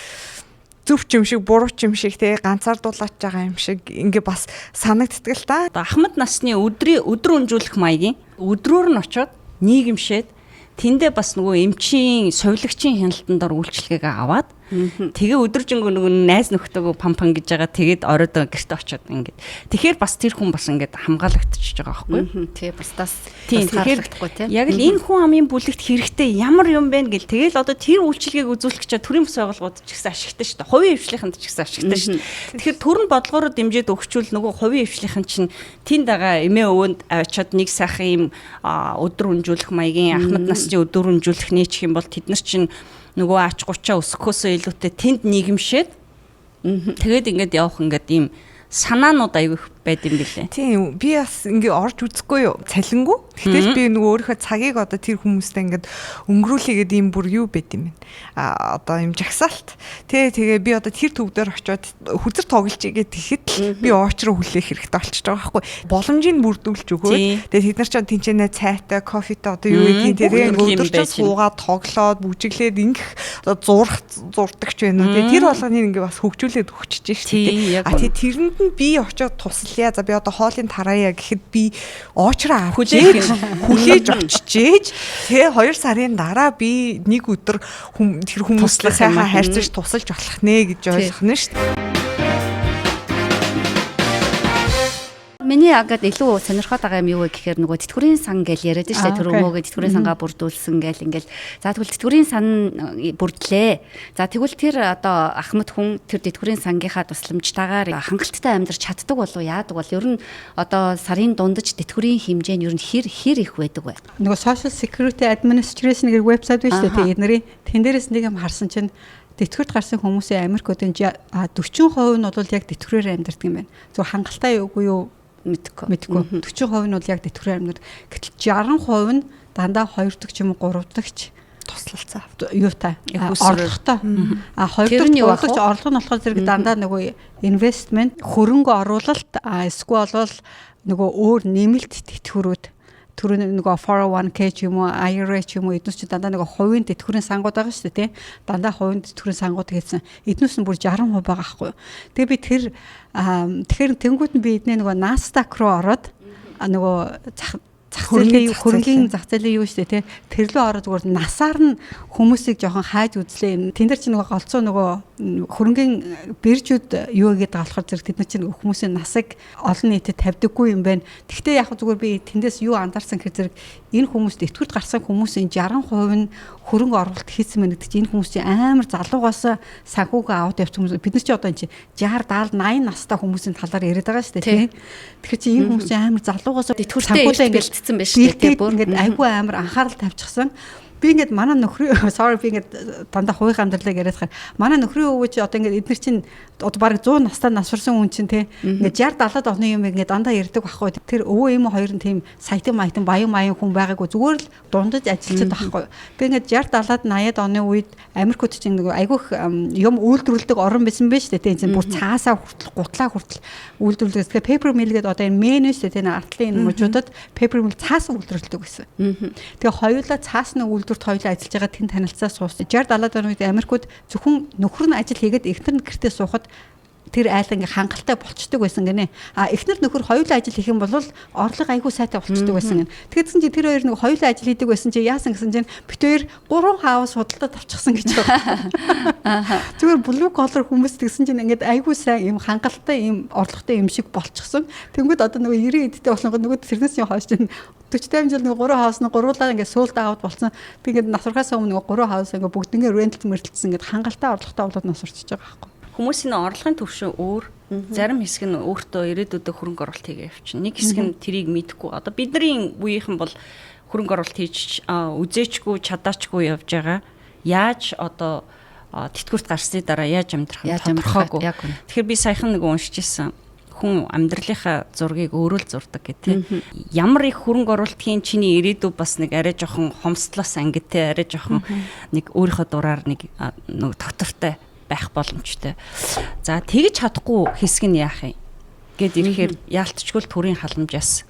зөв ч юм шиг, буруу ч юм шиг тий, ганцаардуулаач байгаа юм шиг ингээ бас санагддаг л та. Ахмад насны өдрийн өдөр өнжүүлэх маягийн өдрөөр нь очиод нийгэмшээд тэндээ бас нөгөө эмчийн совилагчийн хяналтан дор үйлчлэгээ аваад тэгээ өдөржингөө нөгөө найз нөхдөөгөө пам пам гэж байгаа, тэгээд оройд гэрте очиод ингээд. Тэгэхээр бас тэр хүн бас ингээд хамгаалагдчихж байгаа байхгүй юу? Тий, бусдаас тусгаарлагдахгүй тий. Яг л энэ хүн амын бүлэгт хэрэгтэй ямар юм бэ гэл тэгэл одоо тэр үйлчилгээг үзүүлэх гэж төрийн бас байгууллагууд ч гэсэн ашигтай шүү дээ. Хувийн хвшлийнхэнд ч гэсэн ашигтай шүү дээ. Тэгэхээр төр нь бодлогоороо дэмжиж өгчүүл нөгөө хувийн хвшлийнхэн чинь тэнд байгаа эмээ өвөнд очиод нэг сайхан юм өдөр өнжүүлэх маягийн ахмад насны өдөр өнжүүлэх нээчих юм бол тэд нар чинь нөгөө ач гучаа өсгөхөөсөө илүүтэй тэнд нийгэмшээд тэгээд ингээд явах ингээд ийм санаанууд аягүй байд юм билээ. Тийм, би бас ингээ орж үзэхгүй юу? Цалингүй. Гэтэл би нөгөө өөрийнхөө цагийг одоо тэр хүмүүстэй ингээд өнгөрүүлээгээд ийм бүр юу байд юм бэ? А одоо ийм жагсаалт. Тэ тэгээ би одоо тэр төв дээр очиод хүзэр тоглож игээд тэгэхэд л би оочроо хүлээх хэрэгтэй болчихж байгаа байхгүй. Боломжийг бүрдүүлж өгөөд тэгээ тэд нар ч тэнцэнэ цайтай, кофетэй одоо юу гэдгийг тэгээ ингээ өдөржин суугаад тоглоод бүжиглээд ингэх одоо зурх зурдаг ч байна уу. Тэгээ тэр болгоныг ингээ бас хөгжүүлээд өгчөж шүү дээ. А тэгээ тэрэнд нь би очиод туслая. За би одоо хоолыг тараая гэхэд би оочроо хүлээж очижээж тэгээ 2 сарын дараа би нэг өдөр тэр хүмүүстэй сайхан харьцаж тусалж болох нэ гэж ойлгох нь шүү дээ. Миний агад илүү сонирхоод байгаа юм юу вэ гэхээр нөгөө тэтгэврийн сан гэж яриад шүү дээ. Тэр өмөөгөө тэтгэврийн сангаа бүрдүүлсэн гэл ингээл. За тэгвэл тэтгэврийн сан бүрдлээ. За тэгвэл тэр одоо ахмад хүн тэр тэтгэврийн сангийнхаа тусламжтайгаар хангалттай амьдарч чаддаг болов яадаг бол ер нь одоо сарын дундаж тэтгэврийн хэмжээ нь ер нь хэр их байдаг вэ? Нөгөө Social Security Administration гэх вебсайт биш үү? Тэгээ эднэрийн тэн дээрээс нэг юм харсан чинь тэтгэврт гарсан хүмүүсийн Америк одын 40% нь бол яг тэтгэврээр амьдардаг юм байна. Зөв хангалттай үгүй юу? Мэдгүй. 40% нь бол яг тэтгэврээр амьдардаг. Гэтэл 60% нь дандаа 2 дахь ч юм уу 3 дахь туслалцаа юутай орлоготой. А 2 дахь 3 дахь орлого нь болохоор зэрэг дандаа нөгөө инвестмент, хөрөнгө оруулалт, эсвэл бол нөгөө өөр нэмэлт тэтгэврүүд, түрүүний нөгөө 401k ч юм уу IRA ч юм уу эднүс чи дандаа нөгөө хувийн тэтгэврийн сангууд байгаа шүү дээ тий. Дандаа хувийн тэтгэврийн сангууд гэсэн. Эднүс нь бүр 60% байгаа байхгүй юу. Тэгээ би тэр тэгэхээр тэнгуут нь би эдний нөгөө Nasdaq руу ороод нөгөө зах зээлийн хөрөнгөний зах зээлийн юу шүү дээ тий. Тэр лөө ороод зүгээр насаар нь хүмүүсийг жоохон хайж үзлээ. Тэн дээр чи нөгөө голцоо нөгөө хөрөнгөний биржүүд юу гэдэг болохоор зэрэг тэд нар чи нөгөө хүмүүсийн насыг олон нийтэд тавьдаггүй юм байна. Тэгвэл яг зүгээр би тэндээс юу анзаарсан гэхээр зэрэг энэ хүмүүст итгэврт гарсан хүмүүсийн 60% нь хөрөнгө оруулалт хийсэн мэн гэдэг чинь энэ хүмүүс чи амар залуугаас санхүүгээ аваад явчих хүмүүс. Бид нар чи одоо энэ чи 60 70 80 настай хүмүүсийн талаар яриад байгаа шүү дээ тий. Тэгэхээр чи энэ хүмүүс чи амар залуугаас санхүүгээ бэлтцсэн байж шүү дээ бүр ингээд айгүй амар анхаарал тавьчихсан. Би ингээд манай нөхрийн, sorry, би ингээд дандаа хувийн амьдралыг яриад хаар. Манай нөхрийн өвөө чи одоо ингээд эдгээр чинь одоо бараг 100 настай насварсан хүн чинь те, ингээд 60 70-аад оны юм ингээд дандаа ярьдаг байхгүй. Тэр өвөө юм хоёр нь тийм саятан маятан, баян маян хүн байгаагүй, зүгээр л дундаж ажилчид байхгүй. Би ингээд 60 70-аад 80-аад оны үед Америкууд чинь нэг айгүйх юм үйлдвэрлэдэг орн байсан байж тээ. Тийм, бүр цаасаа хүртэл, гутлаа хүртэл үйлдвэрлэдэг. Тэгэхээр paper mill гэдэг одоо энэ мэн шүү дээ. Артлын энэ мужуудад paper mill, цаас үйлдвэрлэдэг байсан. Тэгээ хоёулаа цаасны үйлдвэрт хоёулаа ажиллаж байгаа, тэн танилцаа суусан. 60 70-аад оны үед Америкууд зөвхөн нөхөр нь ажил хийгээд эхнэр нь гэртээ суухад тэр айл ингээ хангалттай болчдөг байсан гинэ. А эхнэр нөхөр хоёулаа ажил хийх юм бол орлого айгүй сайтай болчдөг байсан гинэ. Тэгсэн чинь тэр хоёр нэг хоёулаа ажил хийдэг байсан чи яасан гэсэн чинь бид хоёр гурван house худалдаад авчихсан гэж байна. Зүгээр blue collar хүмүүс тэгсэн чинь ингээд айгүй сайн юм, хангалттай юм, орлоготой юм шиг болчихсон. Тэнгүүд одоо нөгөө 90 эдтэй болохоор нөгөө тэрнээс хойш чинь 45 жил нөгөө гурван house нь гуруулаа ингээд sold out болсон. Би ингээд нас барахаас өмнө нөгөө гурван house ингээд бүгднгээ rental мэрэлтсэн, ингээд хангалттай орлоготой болоод нас барчиж байгаа байхгүй. Хүмүүсийн орлогын түвшин өөр. Зарим хэсэг нь өөртөө ирээдүйдээ хөрөнгө оруулалт хийгээ явчихна. Нэг хэсэг нь тэрийг мэдэхгүй. Одоо бидний үеийнхэн бол хөрөнгө оруулалт хийж үзээчгүй, чадаачгүй явж байгаа. Яаж одоо тэтгэврт гарсны дараа яаж амьдрах нь тодорхойгүй. Тэгэхээр би саяхан нэг уншиж ирсэн, хүн амьдралынхаа зургийг өөрөө л зурдаг гэх тээ. Ямар их хөрөнгө оруулалтын чиний ирээдүй бас нэг арай жоохон хомсдлоос ангид те, арай жоохон нэг өөрийнхөө дураар нэг нэг тогтвортой байх боломжтой. За, тэгж чадахгүй хэсэг нь яах юм гэд ирэхээр яалтчгүй л төрийн халамжаас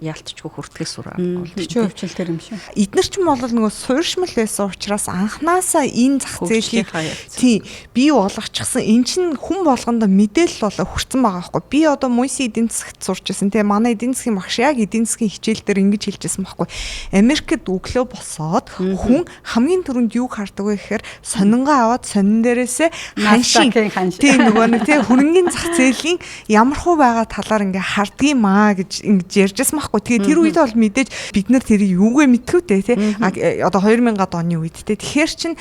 яалтчгүй хүртгэх сүр аргагүй. 40% ч л тэр юм шиг. Эднэр ч юм бол нөгөө суурьшмал байсан учраас анханасаа энэ зах зээлийг тий бий болгочихсон. Эн чинь хүн болгондоо мэдээлэл болоо хүрсэн байгаа байхгүй. Би одоо Мойси эдийн засагт сурч ирсэн. Тэгээ манай эдийн засгийн багш яг эдийн засгийн хичээл дээр ингэж хэлжсэн байхгүй. Америкт өглөө босоод хүн хамгийн түрүүнд юуг хардаг вэ гэхээр сонингоо аваад сонин дээрээсээ ханшийн, тий, нөгөө нэг тий хөрөнгөний зах зээлийн ямар хуу байгаа талаар ингээ хардгийм аа гэж ингэж ярьжсэн байхгүй. Тэгээ тэр үед бол мэдээж бид нар тэрийг юугээ мэдхүү дээ тий. Одоо 2000-ад оны үед тий. Тэгэхээр чин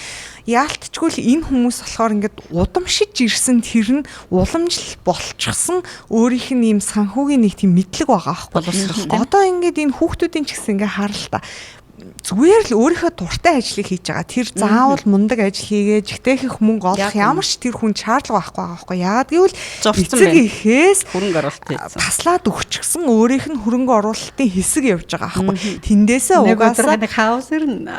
яалтчгүй л энэ хүмүүс болохоор ингээд удамшиж ирсэн, тэр нь уламжлал болчихсон, өөрийнх нь ийм санхүүгийн нэг тийм мэдлэг байгаа байхгүй. Одоо ингээд энэ хүүхдүүдийн ч гэсэн ингээ харал та, зүгээр л өөрийнхөө дуртай ажлыг хийж байгаа. Тэр заавал мундаг ажил хийгээ жигтэйхэх мөнгө олох ямар ч тэр хүн шаардлага байхгүй байгаа байхгүй. Яагаад гэвэл эцэг ихээс хөрөнгө оруулалт хийсэн. Таслаад өгчихсөн өөрийнх нь хөрөнгө оруулалтын хэсэг явж байгаа байхгүй. Тэндээсээ угаасаа нэг house ирнэ.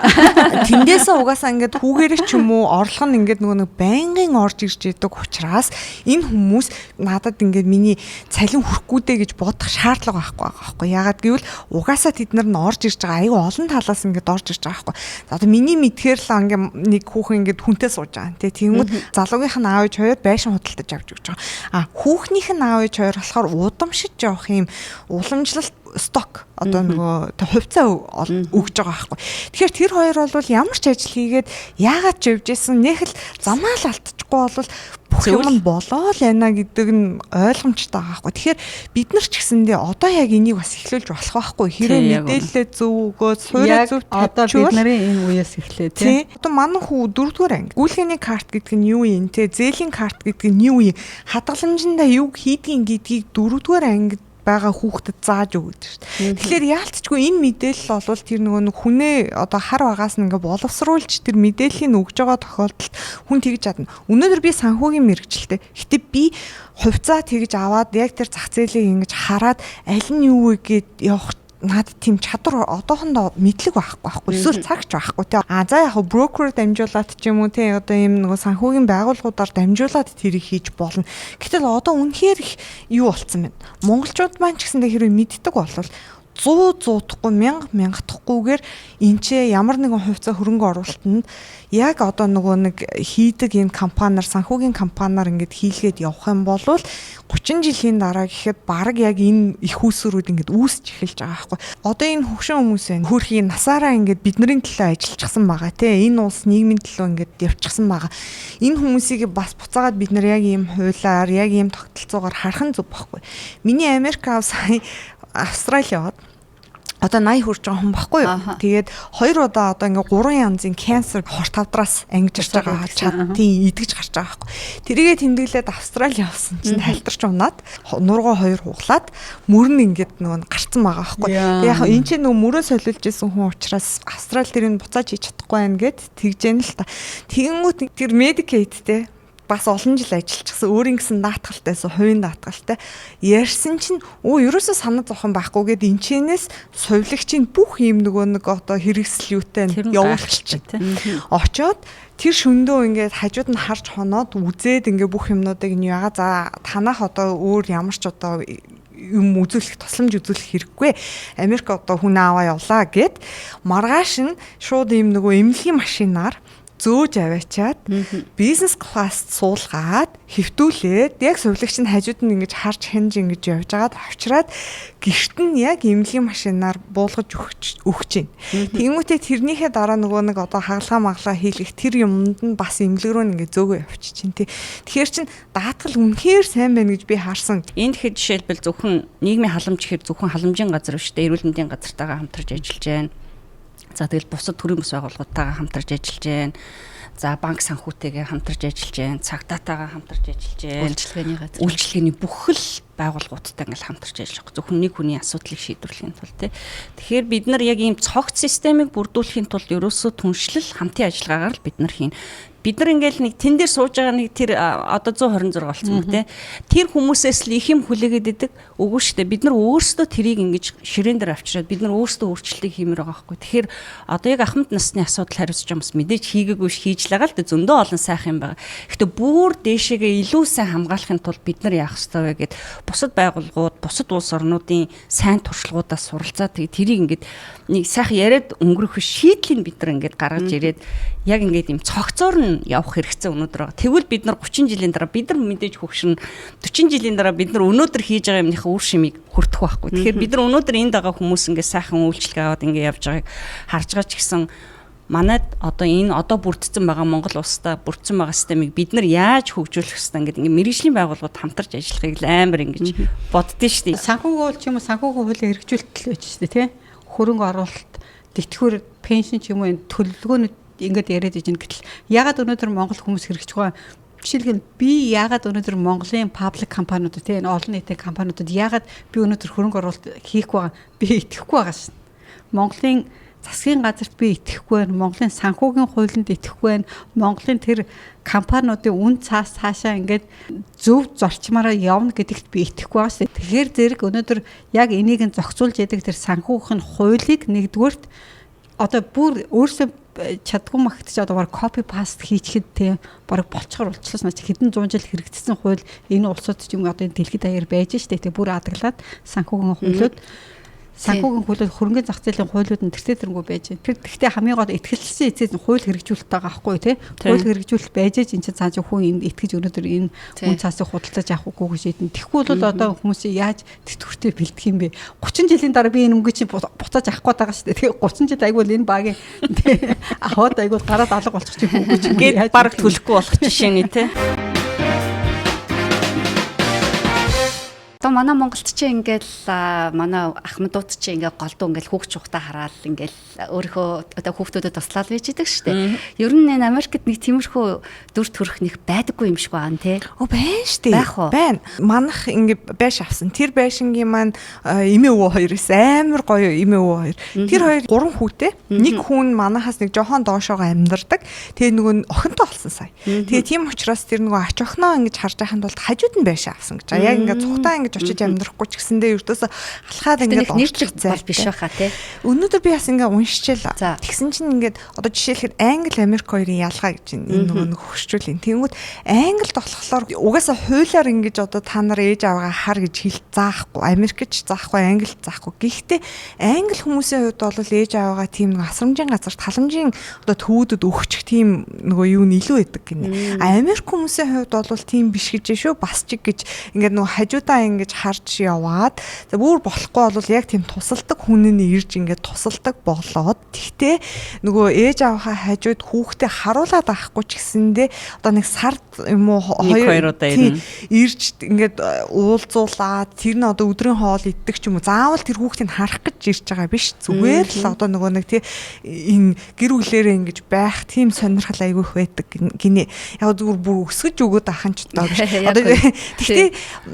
Тэндээсээ угаасаа ингээд хүүгээрээ ч юм уу орлого нь ингээд нөгөө нэг байнгын орж ирж идэг учраас энэ хүмүүс надад ингээд миний цалин хүрэхгүй дээ гэж бодох шаардлага байхгүй байгаа байхгүй. Яагаад гэвэл угаасаа тэд нар нь орж ирж байгаа, айгүй олон талаас ингээд орж ирж байгаа байхгүй. Одоо миний мэдхээр л ингээ нэг хүүхэн ингээд хүнтэй сууж байгаа. Тэ, тэгэнгүүт залуугийнх нь аав ээж хоёр байшин худалдаж авч өгч байгаа. А хүүхнийх нь аав ээж хоёр болохоор удамшиж явах юм уламжлалт stock, одоо нөгөө хувьцаа өгж байгаа байхгүй. Тэгэхээр тэр хоёр бол ямар ч ажил хийгээд яагаад ч явж исэн нэх л замаа л алдчихгүй бол бүх юм нь болоо л байна гэдэг нь ойлгомжтой байгаа байхгүй. Тэгэхээр бид нар ч гэсэндээ одоо яг энийг бас эхлүүлж болох байхгүй. Хэрэг мэдээлэлээ зөв өгөөд, суурь зөв одоо бид нарын энэ үеэс эхлэе тий. Одоо манай хүү дөрөвдүгээр анги. Гүйлгээний карт гэдэг нь юу юм те? Зээлийн карт гэдэг нь юу юм? Хадгаламжиндаа юу хийдгийг гэдгийг дөрөвдүгээр ангид байгаа хүүхдэд зааж өгöd шүү дээ. Тэгэхээр яалтчгүй энэ мэдээлэл бол тэр нөгөө нэг хүнээ одоо хар багаас нь ингээ боловсруулж тэр мэдээллийг өгж байгаа тохиолдолд хүн тэгж чадна. Өнөөдөр би санхүүгийн мэргэжилтэй. Гэтэ би хувьцаа тэгж аваад яг тэр зах зээлийг ингэж хараад аль нь юу вэ гэд явах надад тийм чадвар, одоохондоо мэдлэг байхгүй байхгүй, эсвэл цагч байхгүй тий. А за, яг брокер дамжуулаад ч юм уу тий, одоо ийм нөгөө санхүүгийн байгууллагуудаар дамжуулаад тэрийг хийж болно. Гэтэл одоо үнэхээр их юу болцсон бэ? Монголчууд маань ч гэсэндээ хэрвээ мэддэг болвол 100 100-ахгүй, 1000 1000-ахгүйгээр энэ ч ямар нэгэн хувьцаа хөрөнгө оруулалтанд яг одоо нөгөө нэг хийдэг энэ компаниар, санхүүгийн компаниар ингээд хийлгээд явах юм бол 30 жилийн дараа гэхэд баг яг энэ их үүсвэрүүд ингээд үүсч эхэлж байгаа байхгүй. Одоо энэ хөгшин хүмүүс байна. Хөөрхий насаараа ингээд бидний төлөө ажиллчихсан байгаа те. Энэ улс нийгмийн төлөө ингээд явчихсан байгаа. Энэ хүмүүсийг бас буцаагаад бид нар яг ийм хуулиар, яг ийм тогтолцоогоор харах нь зөв байхгүй. Миний Америк ав сая Австрали яваад Одоо 80 хүрж байгаа хүн баггүй юу. Тэгээд хоёр удаа одоо ингээ 3 янзын cancer хорт хавдраас ангижирч байгаа чад тийм идэгж гарч байгаа байхгүй. Тэрийгээ тэмдэглээд Австрали явсан чинь халтарч унаад нургаа хоёр хуглаад мөр нь ингээд нөгөө гарцсан байгаа байхгүй. Тэгээд яг энэ чинь нөгөө мөрөө солиулж исэн хүн учраас Австрали тэрийг буцааж хийж чадахгүй байна гэд тэгжэн л та. Тэгэнгүүт тэр Medicaid те бас олон жил ажиллчихсан, өөрийн гэсэн даатгалтайсан, хувийн даатгалтай ярьсан чинь өө ерөөсөө санаа зовхон байхгүй гэд энчэнээс сувилагчийн бүх юм нөгөө нэг одоо хэрэгсэл юутай явуулчих. Очоод тэр шөндөө ингээд хажууд нь харж хоноод үзээд ингээд бүх юмнуудыг нь яга за танах одоо өөр ямар ч одоо юм үзүүлэх, тусламж үзүүлэх хэрэггүй. Америк одоо хүн аваа явлаа гэд маргааш нь шууд юм нөгөө эмнэлгийн машинаар зөөж аваачаад бизнес класст суулгаад хэвтүүлээд яг сувилагч нь хажууд нь ингэж харж хянж ингэж явж байгаад авчраад гэрт нь яг эмнэлгийн машинаар буулгаж өгч өгч байна. Тэнгүүтээ тэрнийхээ дараа нөгөө нэг одоо хагалгаа магалгаа хийлгэх тэр юмд нь бас эмнэлэг рүү ингэ зөөгөө явчих чинь тий. Тэгэхээр чин даатгал үнэхээр сайн байна гэж би харсан. Энд хэд жишээлбэл зөвхөн нийгмийн халамж гэхээр зөвхөн халамжийн газар биш дээ, эрүүл мэндийн газартайгаа хамтарч ажиллаж байна. За тэгэл бусад төрийн бас байгууллагуудтайгаа хамтарч ажиллаж байна. За банк санхүүтэйгээ хамтарч ажиллаж байна. Цагдаатайгаа хамтарч ажиллаж байна. Үйлчилгээний газар. Үйлчилгээний бүхэл байгууллагуудтай ингээл хамтарч ажиллах. Зөвхөн нэг хүний асуудлыг шийдвэрлэхийн тулд тий. Тэгэхээр бид нар яг ийм цогц системийг бүрдүүлэхийн тулд ерөөсөө түншлэл хамтын ажиллагаагаар л бид нар хийн. Бид нар ингээл нэг тэн дээр сууж байгаа нэг тэр одоо 126 болсон мө те. Тэр хүмүүсээс л их юм хүлээгээд идэг. Үгүй шүү дээ. Бид нар өөрсдөө тэрийг ингэж ширээн дээр авчираад бид нар өөрсдөө өөрчлөлтийг хиймээр байгаа байхгүй. Тэгэхээр одоо яг ахмад насны асуудал хариуцж байгаа хүмүүс мэдээж хийгээгүй хийж л байгаа л да, зөндөө олон сайхан юм байгаа. Гэхдээ бүр дээшээгээ илүү сайн хамгаалахын тулд бид нар яах ёстой вэ гэд бусад байгууллагууд, бусад улс орнуудын сайн туршлагуудаас суралцаад тэрийг ингээд нэг сайхан яриад өнгөрөх шийдлийг бид нар ингээд гаргаж ирээд яг ингээд юм цогцоор нь явах хэрэгцээ өнөөдөр байгаа. Тэгвэл бид нар 30 жилийн дараа бид нар мэдээж хөгшин 40 жилийн дараа бид нар өнөөдөр хийж байгаа юмныхаа үр шимийг хүртэх байхгүй. Тэгэхээр бид нар өнөөдөр энд байгаа хүмүүс ингээд сайхан үйлчлэг аваад ингээд явж байгааг харж байгаа ч гэсэн манайд одоо энэ одоо бүрдсэн байгаа Монгол улстай бүрдсэн байгаа системийг бид нар яаж хөгжүүлэх ёстой ингээд ингээд мэргэжлийн байгууллагууд хамтарч ажиллахыг л амар ингэж боддөө шүү дээ. Санхүүгийн хууль ч юм уу, санхүүгийн хуулийн хэрэгжүүлэлт байж шүү дээ, тий. Хөрөнгө оруулалт, тэтгэвэр, пеншн ч юм уу энэ төлөвлөгөөнүүд ингээд яриад ижин гэтэл ягаад өнөөдөр Монгол хүмүүс хэрэгжих вэ? Жишээлбэл би ягаад өнөөдөр Монголын паблик компаниудад тий энэ олон нийтийн компаниудад ягаад би өнөөдөр хөрөнгө оруулалт хийхгүй байгаа? Би итгэхгүй байгаа шин. Монголын засгийн газарт би итгэхгүй байна. Монголын санхүүгийн хуулинд итгэхгүй байна. Монголын тэр компаниудын үн цаас цаашаа ингээд зөв зорчмаараа явна гэдэгт би итгэхгүй байгаа шин. Тэгэхээр зэрэг өнөөдөр яг энийг нь зохицуулж яадаг тэр санхүүгийн хуулийг нэгдүгüрт одоо бүр өөрсдөө чадгүй магтаж одоо баг копи паст хийчихэд те баг болцохор болчихлоо наач хэдэн зуун жил хэрэгжсэн хууль энэ улсууд ч юм одоо энэ дэлхийд даяар байж штэ те бүр адаглаад санхүүгийн хуулиуд санхүүгийн хуулиуд хөрөнгөний зах зээлийн хуулиуд нь тэртээ тэрнгүү байж байна. Тэр гэхдээ хамгийн гол итгэлсэн эцэс нь хууль хэрэгжүүлэлт байгаа байхгүй тий. Хууль хэрэгжүүлэлт байж эн чинь цааш хүн энд итгэж өнөөдөр энэ үн цаасыг худалдаж авах үгүй шийдэн. Тэгэхгүй бол одоо хүмүүсийг яаж тэтгэвртэй бэлдэх юм бэ? 30 жилийн дараа би энэ мөнгө чинь буцааж авах гээд байгаа шүү дээ. Тэгээ 30 жил айгүй л энэ багийн аваад айгүй гараад алга болчих чинь мөнгө чинь гээд баг төлөхгүй болох жишээ нэ тий. Одоо манай Монголд чи ингээл манай ахмадууд чи ингээ голдуу ингээл хүүхд чухтаа хараал ингээл өөрийнхөө одоо хүүхдүүдэд туслаад байж идэг штэ. Ер нь энэ Америкт нэг тиймэрхүү дүр төрх нэг байдаггүй юм шиг байна те. Оо байна штэ. Байна. Манах ингээ байш авсан. Тэр байшингийн маань эмээ өвөө хоёр эс амар гоё эмээ өвөө хоёр. Тэр хоёр гурван хүүтэй. Нэг хүн манахаас нэг жохон доошоогоо амьдардаг. Тэгээ нөгөө охинтой болсон сая. Тэгээ тийм учраас тэр нөгөө ач охиноо ингэж харж байхын тулд хажууд нь байш авсан гэж. Яг ингээ цухтаа ингэж очиж амьдрахгүй ч гэсэндээ ердөөсө алхаад ингээд нэрчлэг бол биш байхаа тий. Өнөөдөр би бас ингээ уншчихлаа. Тэгсэн чинь ингээд одоо жишээлхэд Англи Америк хоёрын ялгаа гэж энэ нөгөө нэг хөгшчүүл. Тэнгүүд Англид болохоор угаасаа хуулиар ингэж одоо та нар ээж аваагаа хар гэж хэл заахгүй, Америкч заахгүй, Англид заахгүй. Гэхдээ англи хүмүүсийн хувьд бол ээж аваагаа тийм нэг асрамжийн газарт халамжийн одоо төвүүдэд өгчих тийм нөгөө юу нь илүү байдаг гинэ. А Америк хүмүүсийн хувьд бол тийм биш гэж шүү. Бас чиг гэж ингээд нөгөө хажуудаа ингэж харж яваад за бүр болохгүй бол яг тийм тусалдаг хүн нь ирж ингээд тусалдаг болоод тэгтээ нөгөө ээж аавынхаа хажууд хүүхдээ харуулад авахгүй ч гэсэндээ одоо нэг сард юм уу хоёр удаа ирнэ. Ирж ингээд уулзуулаад тэр нь одоо өдрийн хоол иддэг ч юм уу заавал тэр хүүхдийг харах гэж ирж байгаа биш, зүгээр л одоо нөгөө нэг тий энэ гэр бүлээрээ ингэж байх тийм сонирхол айгүй их байдаг гинэ. Яг зүгээр бүр өсгөж өгөөд ахын ч одоо биш. Одоо тэгтээ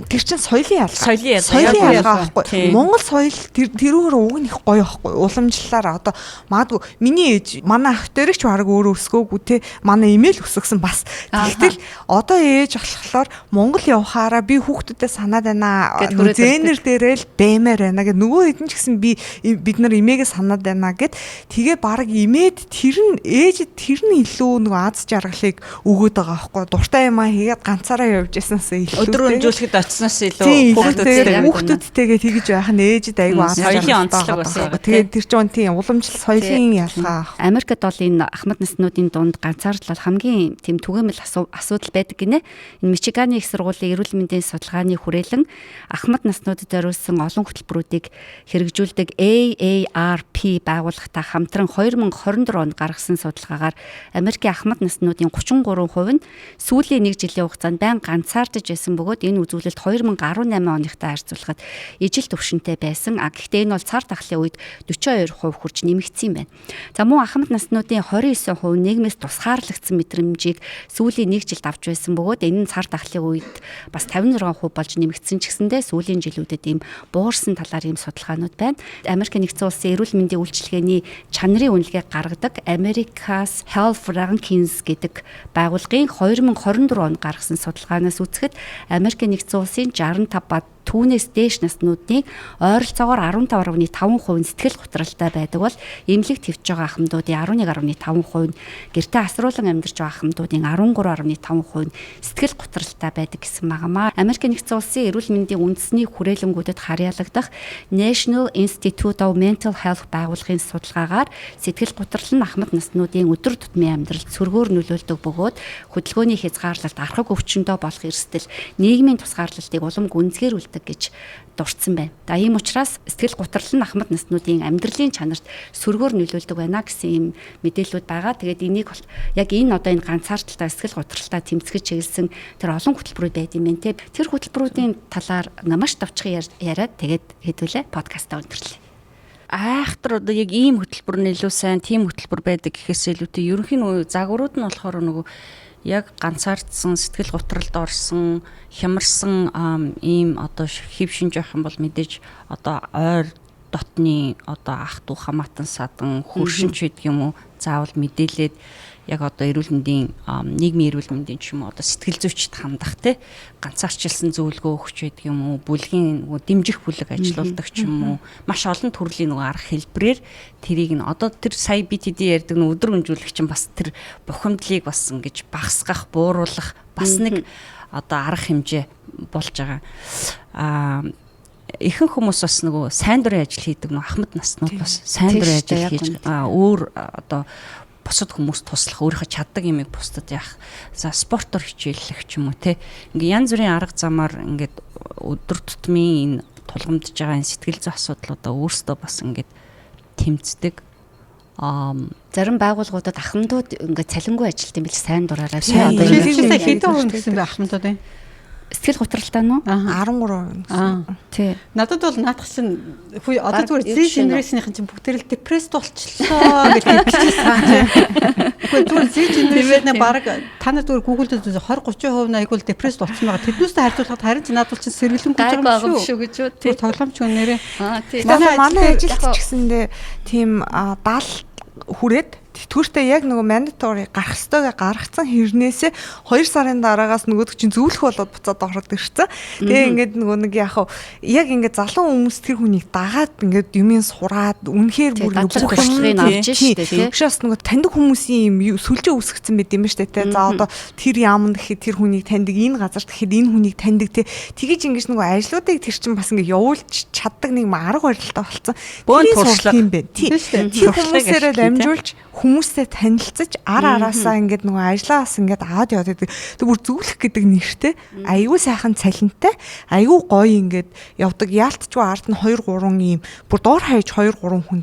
тэр чинь соёлын ялгаа. Соёлын ялгаа байхгүй. Монгол соёл тэрүүгээр уг нь их гоё байхгүй. Уламжлалаар одоо магадгүй миний ээж манай ах дээрх ч бараг өөрөө өсгөөгүй те, манай эмээл өсгсөн бас. Тэгтэл одоо ээж болохоор Монгол явхаараа би хүүхдүүдэд санаад байна. Зээнэр дээрээ л баймаар байна гэд, нөгөө хэд нь ч гэсэн бид нар эмээгээ санаад байна гэд, тэгээ бараг эмээд тэр нь ээж тэр нь илүү нөгөө аз жаргалыг өгөөд байгаа байхгүй. Дуртай юмаа хийгээд ганцаараа явж ясанаас илүү өдөр өнжүүлэхэд очсноос илүү хүүхдүүдтэйгээ тэгж байх нь ээжид айгүй аз жаргалтай байгаа. Тэгээд тэр чинь тийм уламжлал соёлын ялгаа. Америкт бол энэ ахмад наснуудын дунд ганцаардлал хамгийн тийм түгээмэл асуудал байдаг гинэ. Энэ Мичиганы их сургуулийн эрүүл мэндийн судалгааны хүрээлэн ахмад наснуудад зориулсан олон хөтөлбөрүүдийг хэрэгжүүлдэг AARP байгууллагатай хамтран 2024 онд гаргасан судалгаагаар Америкийн ахмад наснуудын 33% нь сүүлийн нэг жилийн хугацаанд байн ганцаардаж байсан бөгөөд энэ үзүүлэлт 2018 оныхтай харьцуулахад ижил түвшинтэй байсан. А гэхдээ энэ бол цар тахлын үед 42% хүрч нэмэгдсэн юм байна. За мөн ахмад наснуудын 29% нийгмээс тусгаарлагдсан мэдрэмжийг сүүлийн нэг жилд авч байсан бөгөөд энэ нь цар тахлын үед бас 56% болж нэмэгдсэн ч гэсэндээ сүүлийн жилүүдэд ийм буурсан талаар ийм судалгаанууд байна. Америк нэгдсэн улсын эрүүл мэндийн үйлчилгээний чанарын үнэлгээг гаргадаг America's Health Rankings гэдэг байгууллагын 2024 онд гаргасан судалгаанаас үзэхэд Америк нэгдсэн улсын 65 ба түүнээс дээш наснуудын ойролцоогоор 15.5% сэтгэл готролтой байдаг бол эмнэлэг твж байгаа ахмадуудын 11.5% нь, гэртээ асруулан амьдарч байгаа ахмадуудын 13.5% нь сэтгэл готролтой байдаг гэсэн байгаамаа. Америк нэгдсэн улсын эрүүл мэндийн үндэсний хүрээлэнгүүдэд харьяалагдах National Institute of Mental Health байгууллагын судалгаагаар сэтгэл готрол нь ахмад наснуудын өдөр тутмын амьдралд сөргөөр нөлөөлдөг бөгөөд хөдөлгөөний хязгаарлалт, архаг өвчнөдөө болох эрсдэл, нийгмийн тусгаарлалтыг улам гүнзгийрүүлдэг гэж дурдсан байна. За ийм учраас сэтгэл готрол нь ахмад наснуудын амьдралын чанарт сөргөөр нөлөөлдөг байна гэсэн ийм мэдээллүүд байгаа. Тэгээд энийг яг энэ одоо энэ ганцаардaltaй сэтгэл готролтой тэмцэж чиглэсэн тэр олон хөтөлбөрүүд байд юм байна те. Тэр хөтөлбөрүүдийн талаар маш товчхон яриад тэгээд хэдүүлээ подкастаа өндөрлөө. Айхтар одоо яг ийм хөтөлбөр нь илүү сайн, тийм хөтөлбөр байдаг гэхээс илүүтэй ерөнхий нөгөө загварууд нь болохоор нөгөө яг ганцаардсан, сэтгэл готролд орсон, хямарсан ийм одоо хэв шинж байх юм бол мэдээж одоо ойр дотны одоо ах дүү, хамаатан садан, хөршинч гэдэг юм уу, заавал мэдээлээд яг одоо эрүүл мэндийн нийгмийн эрүүл мэндийн ч юм уу одоо сэтгэл зүйчд хандах те, ганцаарчилсан зөвлөгөө өгч байдаг юм уу, бүлгийн нөгөө дэмжих бүлэг ажилуулдаг ч юм уу, маш олон төрлийн нөгөө арга хэлбэрээр тэрийг нь одоо тэр сая BTD ярьдаг нөгөө өдөр өнжүүлэх чинь бас тэр бухимдлыг бас ингэж багасгах, бууруулах бас нэг одоо арга хэмжээ болж байгаа. Ихэнх хүмүүс бас нөгөө сайн дурын ажил хийдэг, нөгөө ахмад наснууд бас сайн дурын ажил хийж өөр одоо бусад хүмүүс туслах, өөрийнхөө чаддаг юмыг бусдад яах, за спортоор хичээллэх ч юм уу те, ингээ янз бүрийн арга замаар ингээд өдөр тутмын энэ тулгамдж байгаа энэ сэтгэл зүйн асуудлуудаа өөрсдөө бас ингээд тэмцдэг. Зарим байгууллагуудад ахмадууд ингээд цалингүй ажилт юм бил сайн дураараа. Одоо хэдэн хувь гэсэн бэ ахмадуудын? Сэтгэл готролтой нь уу? 13% гэсэн. Тий. Надад бол наадах чинь одоо зүгээр Z generation-ийн чинь бүгдээр л депресд болчлоо гэж хэлчихсэн чинь. Үгүй зүгээр Z generation-ийн баг та нар зүгээр Google дээр 20 30% нь айгүй депресд болсон байгаа. Тэднүүстэй харьцуулахад харин ч надад бол чинь сэргэлэнгүй юм шүү гэж үү. Тий. Тоглоомч хүн нэрээ. Тий. Манай ажилт ч гэсэндээ тийм 70 хүрээд тэтгэвртээ яг нөгөө mandatory гарах ёстойгоо гаргацсан хэрнээсээ 2 сарын дараагаас нөгөөдөг чинь зөвлөх болоод буцаад ороод ирсэн. Тэгээ ингээд нөгөө нэг яг яг ингээд залуу хүмүүс тэр хүнийг дагаад ингээд юмын сураад үнэхээр бүр бүх юмыг авч штэ тий. Тэгшээс нөгөө таньдаг хүмүүсийн юм сүлжээ үүсгэсэн байт юм штэ тий. За одоо тэр яамн гэхэд тэр хүнийг таньдаг, энэ газарт гэхэд энэ хүнийг таньдаг тий. Тэгэж ингэж нөгөө ажлуудыг тэр чинь бас ингээд явуулж чаддаг нэг арга барилтай болсон. Бөөн туршлага юм байна. Тий. Тэр хүмүүсээрээ дамжуулж хүмүүстэй танилцаж ар араасаа ингээд нөгөө ажлаа бас ингээд аваад яваад байдаг. Тэг бүр зөвлөх гэдэг нэртэй айгүй сайхан цалинтай, айгүй гоё ингээд явдаг. Яалтчгүй ард нь 2 3 ийм бүр доор хаяж 2 3 хүн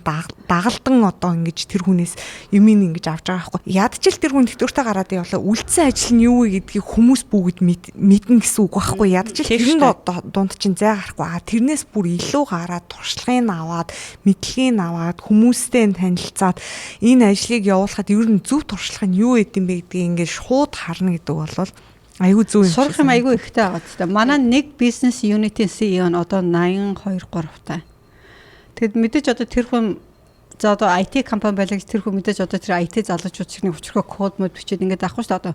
дагалдан одоо ингэж тэр хүнээс юмыг ингэж авч байгаа байхгүй. Ядчил тэр хүн тэтгэвртэй гараад явлаа. Үлдсэн ажил нь юу вэ гэдгийг хүмүүс бүгд мэднэ гэсэн үг байхгүй. Ядчил тэрэн дунд чинь зай гарахгүй. А тэрнээс бүр илүү гараад туршлагыг аваад, мэдлэгийг аваад, хүмүүстэй танилцаад энэ ажлыг явуулахад ер нь зөв туршлага нь юу гэдэм бэ гэдгийг ингээд шууд харна гэдэг бол айгүй зөв юм. Сурах юм айгүй ихтэй байгаа ч та. Манай нэг бизнес unit-ийн CEO нь одоо 82 3 таа. Тэгэд мэдээж одоо тэр хүн за одоо IT компани байлаа гэж тэр хүн мэдээж одоо тэр IT залуучууд шиг нэг өчрхөө код мод бичээд ингээд авахгүй шүү дээ. Одоо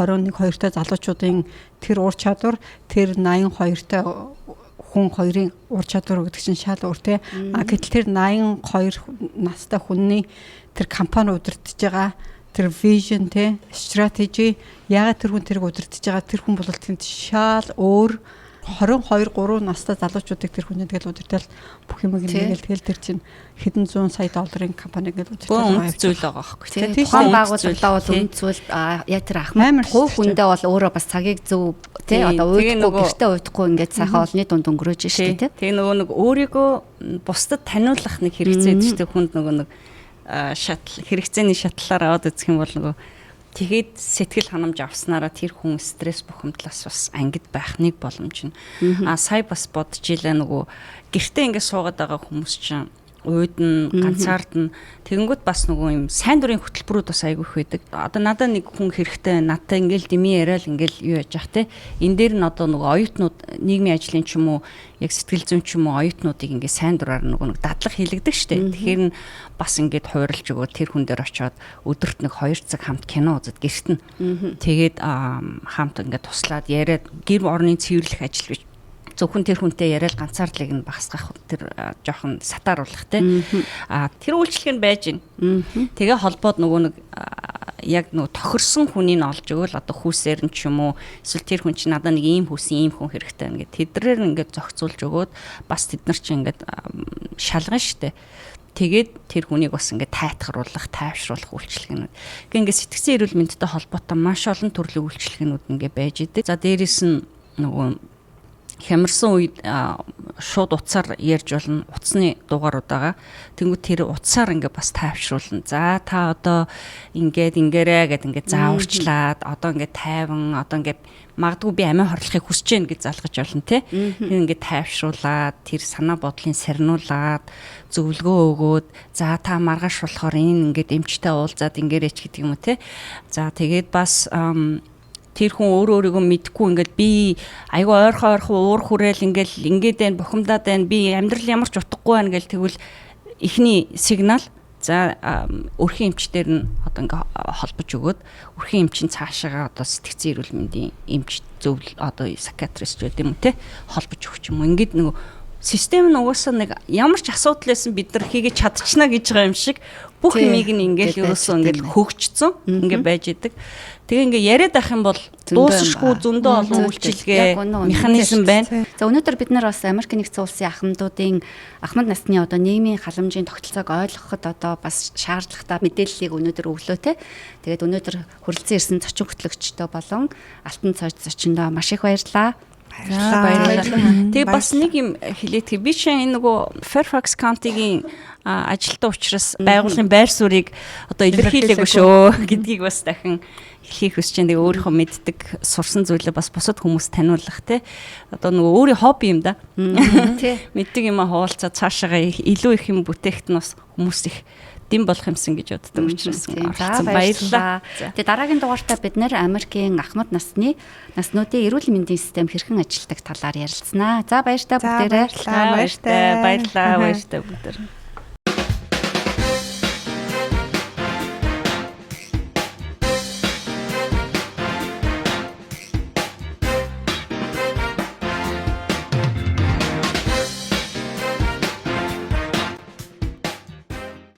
21 2 та залуучуудын тэр ур чадвар, тэр 82 та хүн хоёрын ур чадвар гэдэг чинь шал өөр те. А гэтэл тэр 82 настай хүний тэр компани удирдах байгаа тэр vision те, strategy, яагаад тэр хүн тэрийг удирдах байгаа, тэр хүн бол тэнд шал өөр. 22 3 настай залуучуудыг тэр хүн тэгэл удирдал бүх юм ингээл тэгэл тэр чинь хэдэн зуун сая долларын компани ингээл удирдал байгаа зүйл байгаа байхгүй тий. Тухайн байгууллагадаа бол үнд зүйл яг тэр ахмад хувь хүндээ бол өөрөө бас цагийг зөв тий одоо уйдахгүй, гэртээ уйдахгүй ингээд сайхан олонний дунд өнгөрөөж штэ тий. Тэгээ нөгөө нэг өөрийгөө бусдад таниулах нэг хэрэгцээ гэдэг чинь хүнд нөгөө нэг шатл хэрэгцээний шатлалаар аваад үзэх юм бол нөгөө тэгээд сэтгэл ханамж авснараа тэр хүн стресс бухимдлаас бас ангид байх нэг боломж нь. А сая бас бодож илээ, нөгөө гэртээ ингээд суугаад байгаа хүмүүс чинь уйдна, ганцаардна. Тэгэнгүүт бас нөгөө юм сайн дурын хөтөлбөрүүд бас айгүй их байдаг. Одоо надад нэг хүн хэрэгтэй, надтай ингээл дими яриад ингээл юу яаж яах те. Энэ дээр нь одоо нөгөө оюутнууд нийгмийн ажлын ч юм уу, яг сэтгэл зүйн ч юм уу оюутнуудыг ингээ сайн дураар нөгөө нэг дадлаг хийлэгдэг штэ. Тэгэхээр нь бас ингээд хувирлж өгөө тэр хүн дээр очиод өдөрт нэг 2 цаг хамт кино үзэд гэрт нь. Тэгээд хамт ингээд туслаад яриад гэр орны цэвэрлэх ажил биш, зөвхөн тэр хүнтэй яриад ганцаардлыг нь багасгах, тэр жоохон сатааруулах те. А тэр үйлчлэг нь байж гин. Тэгээ холбоод нөгөө нэг яг нөгөө тохирсон хүнийг олж өгөөл одоо хүүсээр нь ч юм уу, эсвэл тэр хүн чинь надад нэг ийм хүүсэн ийм хүн хэрэгтэй байна гэд тэдрээр ингээд зохицуулж өгөөд бас тэд нар чинь ингээд шалгана штэ. Тэгээд тэр хүнийг бас ингээд тайтгаруулах, тайвшруулах үйлчилгээнүүд. Гэх ингээд сэтгцэн эрүүл мэндтэй холбоотой маш олон төрлийн үйлчилгээнүүд ингээд байж идэг. За дээрэс нь нөгөө хямарсан үед шууд утсаар ярьж болно. Утасны дугаарууд байгаа. Тэнгүүд тэр утсаар ингээ бас тайвшруулна. За та одоо ингээд ингээрэ гэд ингээ зааварчлаад одоо ингээ тайван, одоо ингээ магадгүй би амиа хорлохыг хүсэж байна гэж залгаж болно те. Тэр ингээ тайвшруулад тэр санаа бодлын сарниулаад зөвлөгөө өгөөд за та маргааш болохоор энэ ингээд эмчтэй уулзаад ингээрэй ч гэдэг юм уу те. За тэгээд бас тэр хүн өөрөө өөрийгөө мэдхгүй ингээд би айгүй ойрхон ойрхон уур хүрээл ингээл ингээд байна, бухимдаад байна, би амьдрал ямар ч утгагүй байна гэл тэгвэл эхний сигнал, за өрхийн эмчтэр нь одоо ингээ холбож өгөөд өрхийн эмчин цаашаага одоо сэтгцэн эрүүл мэндийн эмч зөвл одоо psychiatrist гэдэг юм уу те холбож өгч юм уу. Ингээд нөгөө систем нь угаасаа нэг ямар ч асуудал байсан бид нар хийгээд чадчихна гэж байгаа юм шиг бүх юмыг нь ингээл ерөөсөө ингээл хөгжцөн ингээ байж идэг. Тэгээ ингээ яриад ах юм бол дуусшгүй зөндөө олон үйлчилгээ механизм байна. За өнөөдөр бид нар бас Америк нэгдсэн улсын ахмадуудын ахмад насны одоо нийгмийн халамжийн тогтолцоог ойлгоход одоо бас шаардлагатай мэдээллийг өнөөдөр өглөө те. Тэгээд өнөөдөр хүрэлцэн ирсэн зочин хөтлөгчдөө болон Алтан цойд зочиндоо маш их баярлалаа. Баярлалаа. Тэгээ бас нэг юм хэлээдэх. Би чинь энэ нөгөө Fairfax County-гийн ажилтан учраас байгууллагын байр суурийг одоо илэрхийлээгүй шүү гэдгийг бас дахин хэлхийг хүсэж байна. Тэгээ өөрийнхөө мэддэг сурсан зүйлээ бас бусад хүмүүс таниулах те. Одоо нөгөө өөрийн хобби юм да. Мэддэг юм хуваалцаад цаашаага илүү их юм бүтээхэд нь бас хүмүүс их дэм болох юмсан гэж боддог учраас оролцсон баярлалаа. Тэгээ дараагийн дугаартаа бид нэр Америкийн ахмад насны наснуудын эрүүл мэндийн систем хэрхэн ажилладаг талаар ярилцсанаа. За баяртай бүгдээрээ. Баярлалаа. Баяртай. Баярлалаа. Баяртай бүгдээрээ.